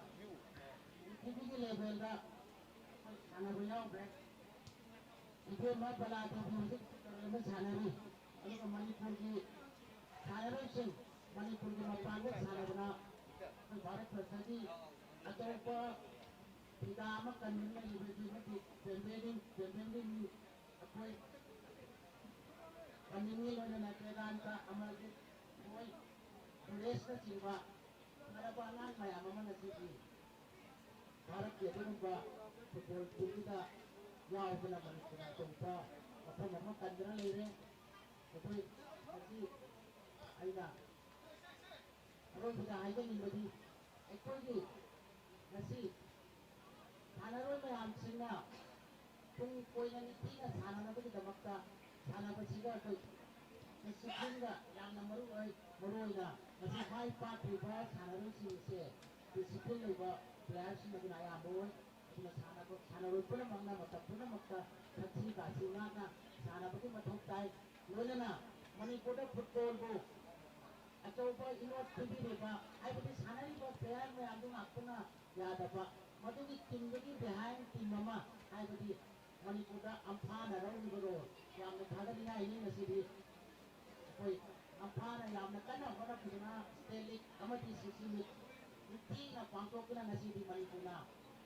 ꯄ꯭ꯔꯤꯊꯤꯕꯤꯒꯤ ꯂꯦꯚꯦꯜꯗ ꯑꯩꯈꯣꯏ ꯁꯥꯟꯅꯕ ꯌꯥꯎꯈ꯭ꯔꯦ꯫ ꯏꯕꯦꯝꯃ ꯕꯂꯥ ꯗꯦꯕꯤ ꯍꯧꯖꯤꯛ ꯇꯣꯔꯅꯥꯃꯦꯟ ꯁꯥꯟꯅꯔꯤ꯫ ꯑꯗꯨꯒ ꯃꯅꯤꯄꯨꯔꯒꯤ ꯁꯥꯟꯅꯔꯣꯏꯁꯤꯡ, ꯃꯅꯤꯄꯨꯔꯒꯤ ꯃꯄꯥꯟꯗ ꯁꯥꯟꯅꯗꯅ ꯑꯩꯈꯣꯏ ꯚꯥꯔꯠ ꯕꯔꯁꯒꯤ ꯑꯆꯧꯕ ꯐꯤꯗꯥ ꯑꯃ ꯀꯟꯗꯨꯅ ꯂꯩꯔꯤꯕꯁꯤ ꯃꯁꯤ ꯄꯦꯟꯗꯦꯟ, ꯄꯦꯟꯗꯦꯟꯒꯤ ꯑꯩꯈꯣꯏ ꯀꯟꯅꯤꯡꯉꯤ꯫ ꯂꯣꯏꯅꯅ ꯀꯦꯗꯥꯟꯇ, ꯑꯃꯔꯖꯤꯠ, ꯃꯣꯏ ꯁꯨꯔꯦꯁꯅꯆꯤꯡꯕ ꯐꯔꯕ ꯑꯉꯥꯡ ꯃꯌꯥꯝ ꯑꯃ ꯉꯁꯤꯗꯤ ꯚꯥꯔꯠꯀꯤ ꯑꯗꯨꯒꯨꯝꯕ ꯐꯨꯠꯕꯣꯜ ꯇꯤꯝꯗꯨꯗ ꯌꯥꯎꯗꯨꯅ ꯃꯅꯤꯄꯨꯔꯅ ꯑꯇꯣꯞꯄ ꯃꯐꯝ ꯑꯃ ꯀꯟꯗꯨꯅ ꯂꯩꯔꯦ꯫ ꯑꯩꯈꯣꯏ ꯉꯁꯤ ꯑꯩꯅ ꯑꯔꯣꯏꯕꯗ ꯍꯥꯏꯖꯅꯤꯡꯕꯗꯤ ꯑꯩꯈꯣꯏꯒꯤ ꯉꯁꯤ ꯁꯥꯟꯅꯔꯣꯏ ꯃꯌꯥꯝꯁꯤꯡꯅ ꯇꯨꯡ ꯀꯣꯏꯅ ꯅꯤꯡꯊꯤꯅ ꯁꯥꯟꯅꯅꯕꯒꯤꯗꯃꯛꯇ ꯁꯥꯟꯅꯕꯁꯤꯗ ꯑꯩꯈꯣꯏ ꯗꯤꯁꯤꯄ꯭ꯂꯤꯟꯗ ꯌꯥꯝꯅ ꯃꯔꯨ ꯑꯣꯏ꯫ ꯃꯔꯨꯑꯣꯏꯅ ꯉꯁꯤ ꯃꯥꯏ ꯄꯥꯛꯂꯤꯕ ꯁꯥꯟꯅꯔꯣꯏꯁꯤꯡꯁꯦ ꯗꯤꯁꯤꯄ꯭ꯂꯤꯟ ꯂꯩꯕ ꯄ꯭ꯂꯦꯌꯔꯁꯤꯡ ꯑꯗꯨꯅ ꯑꯌꯥꯝꯕ ꯑꯣꯏ꯫ ꯑꯗꯨꯅ ꯁꯥꯟꯅꯕ, ꯁꯥꯟꯅꯔꯣꯏ ꯄꯨꯝꯅꯃꯛꯅ ꯃꯇꯝ ꯄꯨꯝꯅꯃꯛꯇ ꯊꯛꯁꯤ ꯈꯥꯁꯤ ꯉꯥꯛꯅ ꯁꯥꯟꯅꯕꯒꯤ ꯃꯊꯧ ꯇꯥꯏ꯫ ꯂꯣꯏꯅꯅ ꯃꯅꯤꯄꯨꯔꯗ ꯐꯨꯠꯕꯣꯜꯕꯨ ꯑꯆꯧꯕ ꯏꯅꯣꯠ ꯄꯤꯕꯤꯔꯤꯕ, ꯍꯥꯏꯕꯗꯤ ꯁꯥꯟꯅꯔꯤꯕ ꯄ꯭ꯂꯦꯌꯔ ꯃꯌꯥꯝꯗꯨ ꯉꯥꯛꯇꯅ ꯌꯥꯗꯕ, ꯃꯗꯨꯒꯤ ꯇꯤꯝꯗꯨꯒꯤ ꯕꯤꯍꯥꯏꯟ ꯇꯤꯝ ꯑꯃ, ꯍꯥꯏꯕꯗꯤ ꯃꯅꯤꯄꯨꯔꯗ ꯑꯝꯐꯥꯅ ꯂꯧꯔꯤꯕ ꯔꯣꯜ, ꯌꯥꯝꯅ ꯊꯥꯒꯠꯅꯤꯡꯉꯥꯏꯅꯤ꯫ ꯉꯁꯤꯗꯤ ꯑꯩꯈꯣꯏ ꯑꯝꯐꯥꯅ ꯌꯥꯝꯅ ꯀꯟꯅ ꯍꯣꯠꯅꯕꯤꯗꯨꯅ ꯁ꯭ꯇꯦꯠ ꯂꯤꯒ ꯑꯃꯗꯤ ꯁꯤꯁꯤ ꯂꯤꯒ ꯅꯤꯡꯊꯤꯅ ꯄꯥꯡꯊꯣꯛꯇꯨꯅ ꯉꯁꯤꯗꯤ ꯃꯅꯤꯄꯨꯔꯅ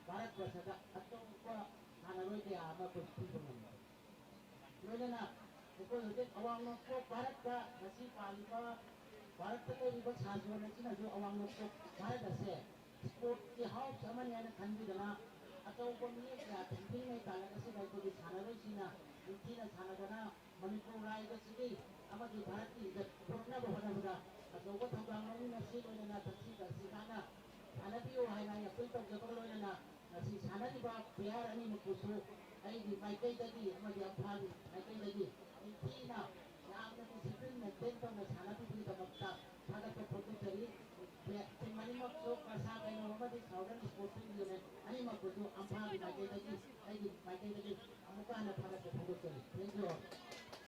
ꯚꯥꯔꯠ ꯕꯔꯁꯗ ꯑꯆꯧꯕ ꯁꯥꯟꯅꯔꯣꯏ ꯀꯌꯥ ꯑꯃ ꯑꯩꯈꯣꯏ ꯄꯤꯕ ꯉꯝꯂꯦ꯫ ꯂꯣꯏꯅꯅ ꯑꯩꯈꯣꯏ ꯍꯧꯖꯤꯛ ꯑꯋꯥꯡ ꯅꯣꯡꯄꯣꯛ ꯚꯥꯔꯠꯇ ꯉꯁꯤ ꯄꯥꯜꯂꯤꯕ, ꯚꯥꯔꯠꯇ ꯂꯩꯔꯤꯕ ꯁꯥ ꯖꯣꯟ ꯑꯁꯤꯅꯁꯨ ꯑꯋꯥꯡ ꯅꯣꯡꯄꯣꯛ ꯚꯥꯔꯠ ꯑꯁꯦ ꯁ꯭ꯄꯣꯔꯠꯀꯤ ꯍꯥꯎꯁ ꯑꯃꯅꯤ ꯍꯥꯏꯅ ꯈꯟꯕꯤꯗꯅ ꯑꯆꯧꯕ ꯃꯤꯑꯣꯏ ꯀꯌꯥ ꯊꯝꯖꯤꯟꯉꯩ ꯇꯥꯂꯛ ꯑꯁꯤꯗ ꯑꯩꯈꯣꯏꯒꯤ ꯁꯥꯟꯅꯔꯣꯏꯁꯤꯡꯅ ꯅꯤꯡꯊꯤꯅ ꯁꯥꯟꯅꯗꯅ ꯃꯅꯤꯄꯨꯔ ꯔꯥꯏꯖ ꯑꯁꯤꯒꯤ ꯑꯃꯗꯤ ꯚꯥꯔꯠꯀꯤ ꯏꯖꯠ ꯄꯨꯔꯛꯅꯕ ꯍꯣꯠꯅꯕꯗ ꯑꯆꯧꯕ ꯊꯧꯗꯥꯡ ꯂꯧꯃꯤꯟꯅꯁꯤ꯫ ꯂꯣꯏꯅꯅ ꯊꯛꯁꯤ ꯈꯥꯁꯤ ꯅꯥꯟꯅ ꯁꯥꯟꯅꯕꯤꯌꯨ ꯍꯥꯏꯅ ꯑꯩ ꯑꯄꯤꯜ ꯇꯧꯖꯕꯒ ꯂꯣꯏꯅꯅ ꯉꯁꯤ ꯁꯥꯟꯅꯔꯤꯕ ꯄ꯭ꯂꯦꯌꯥꯔ ꯑꯅꯤꯃꯛꯄꯨꯁꯨ ꯑꯩꯒꯤ ꯃꯥꯏꯀꯩꯗꯒꯤ ꯑꯃꯗꯤ ꯑꯝꯐꯥꯒꯤ ꯃꯥꯏꯀꯩꯗꯒꯤ ꯅꯤꯡꯊꯤꯅ ꯌꯥꯝꯅ ꯗꯤꯁꯤꯄ꯭ꯂꯤꯟ ꯃꯦꯟꯇꯦꯟ ꯇꯧꯅ ꯁꯥꯟꯅꯕꯤꯕꯒꯤꯗꯃꯛꯇ ꯊꯥꯒꯠꯄ ꯐꯣꯡꯗꯣꯛꯆꯔꯤ꯫ ꯇꯤꯝ ꯑꯅꯤꯃꯛꯁꯨ ꯄ꯭ꯔꯁꯥ ꯀꯩꯅꯣ ꯑꯃꯗꯤ ꯁꯥꯎꯗꯔꯟ ꯁ꯭ꯄꯣꯔꯠꯁ ꯌꯨꯅꯤꯌꯟ ꯑꯅꯤꯃꯛꯄꯨꯁꯨ ꯑꯝꯐꯥꯒꯤ ꯃꯥꯏꯀꯩꯗꯒꯤ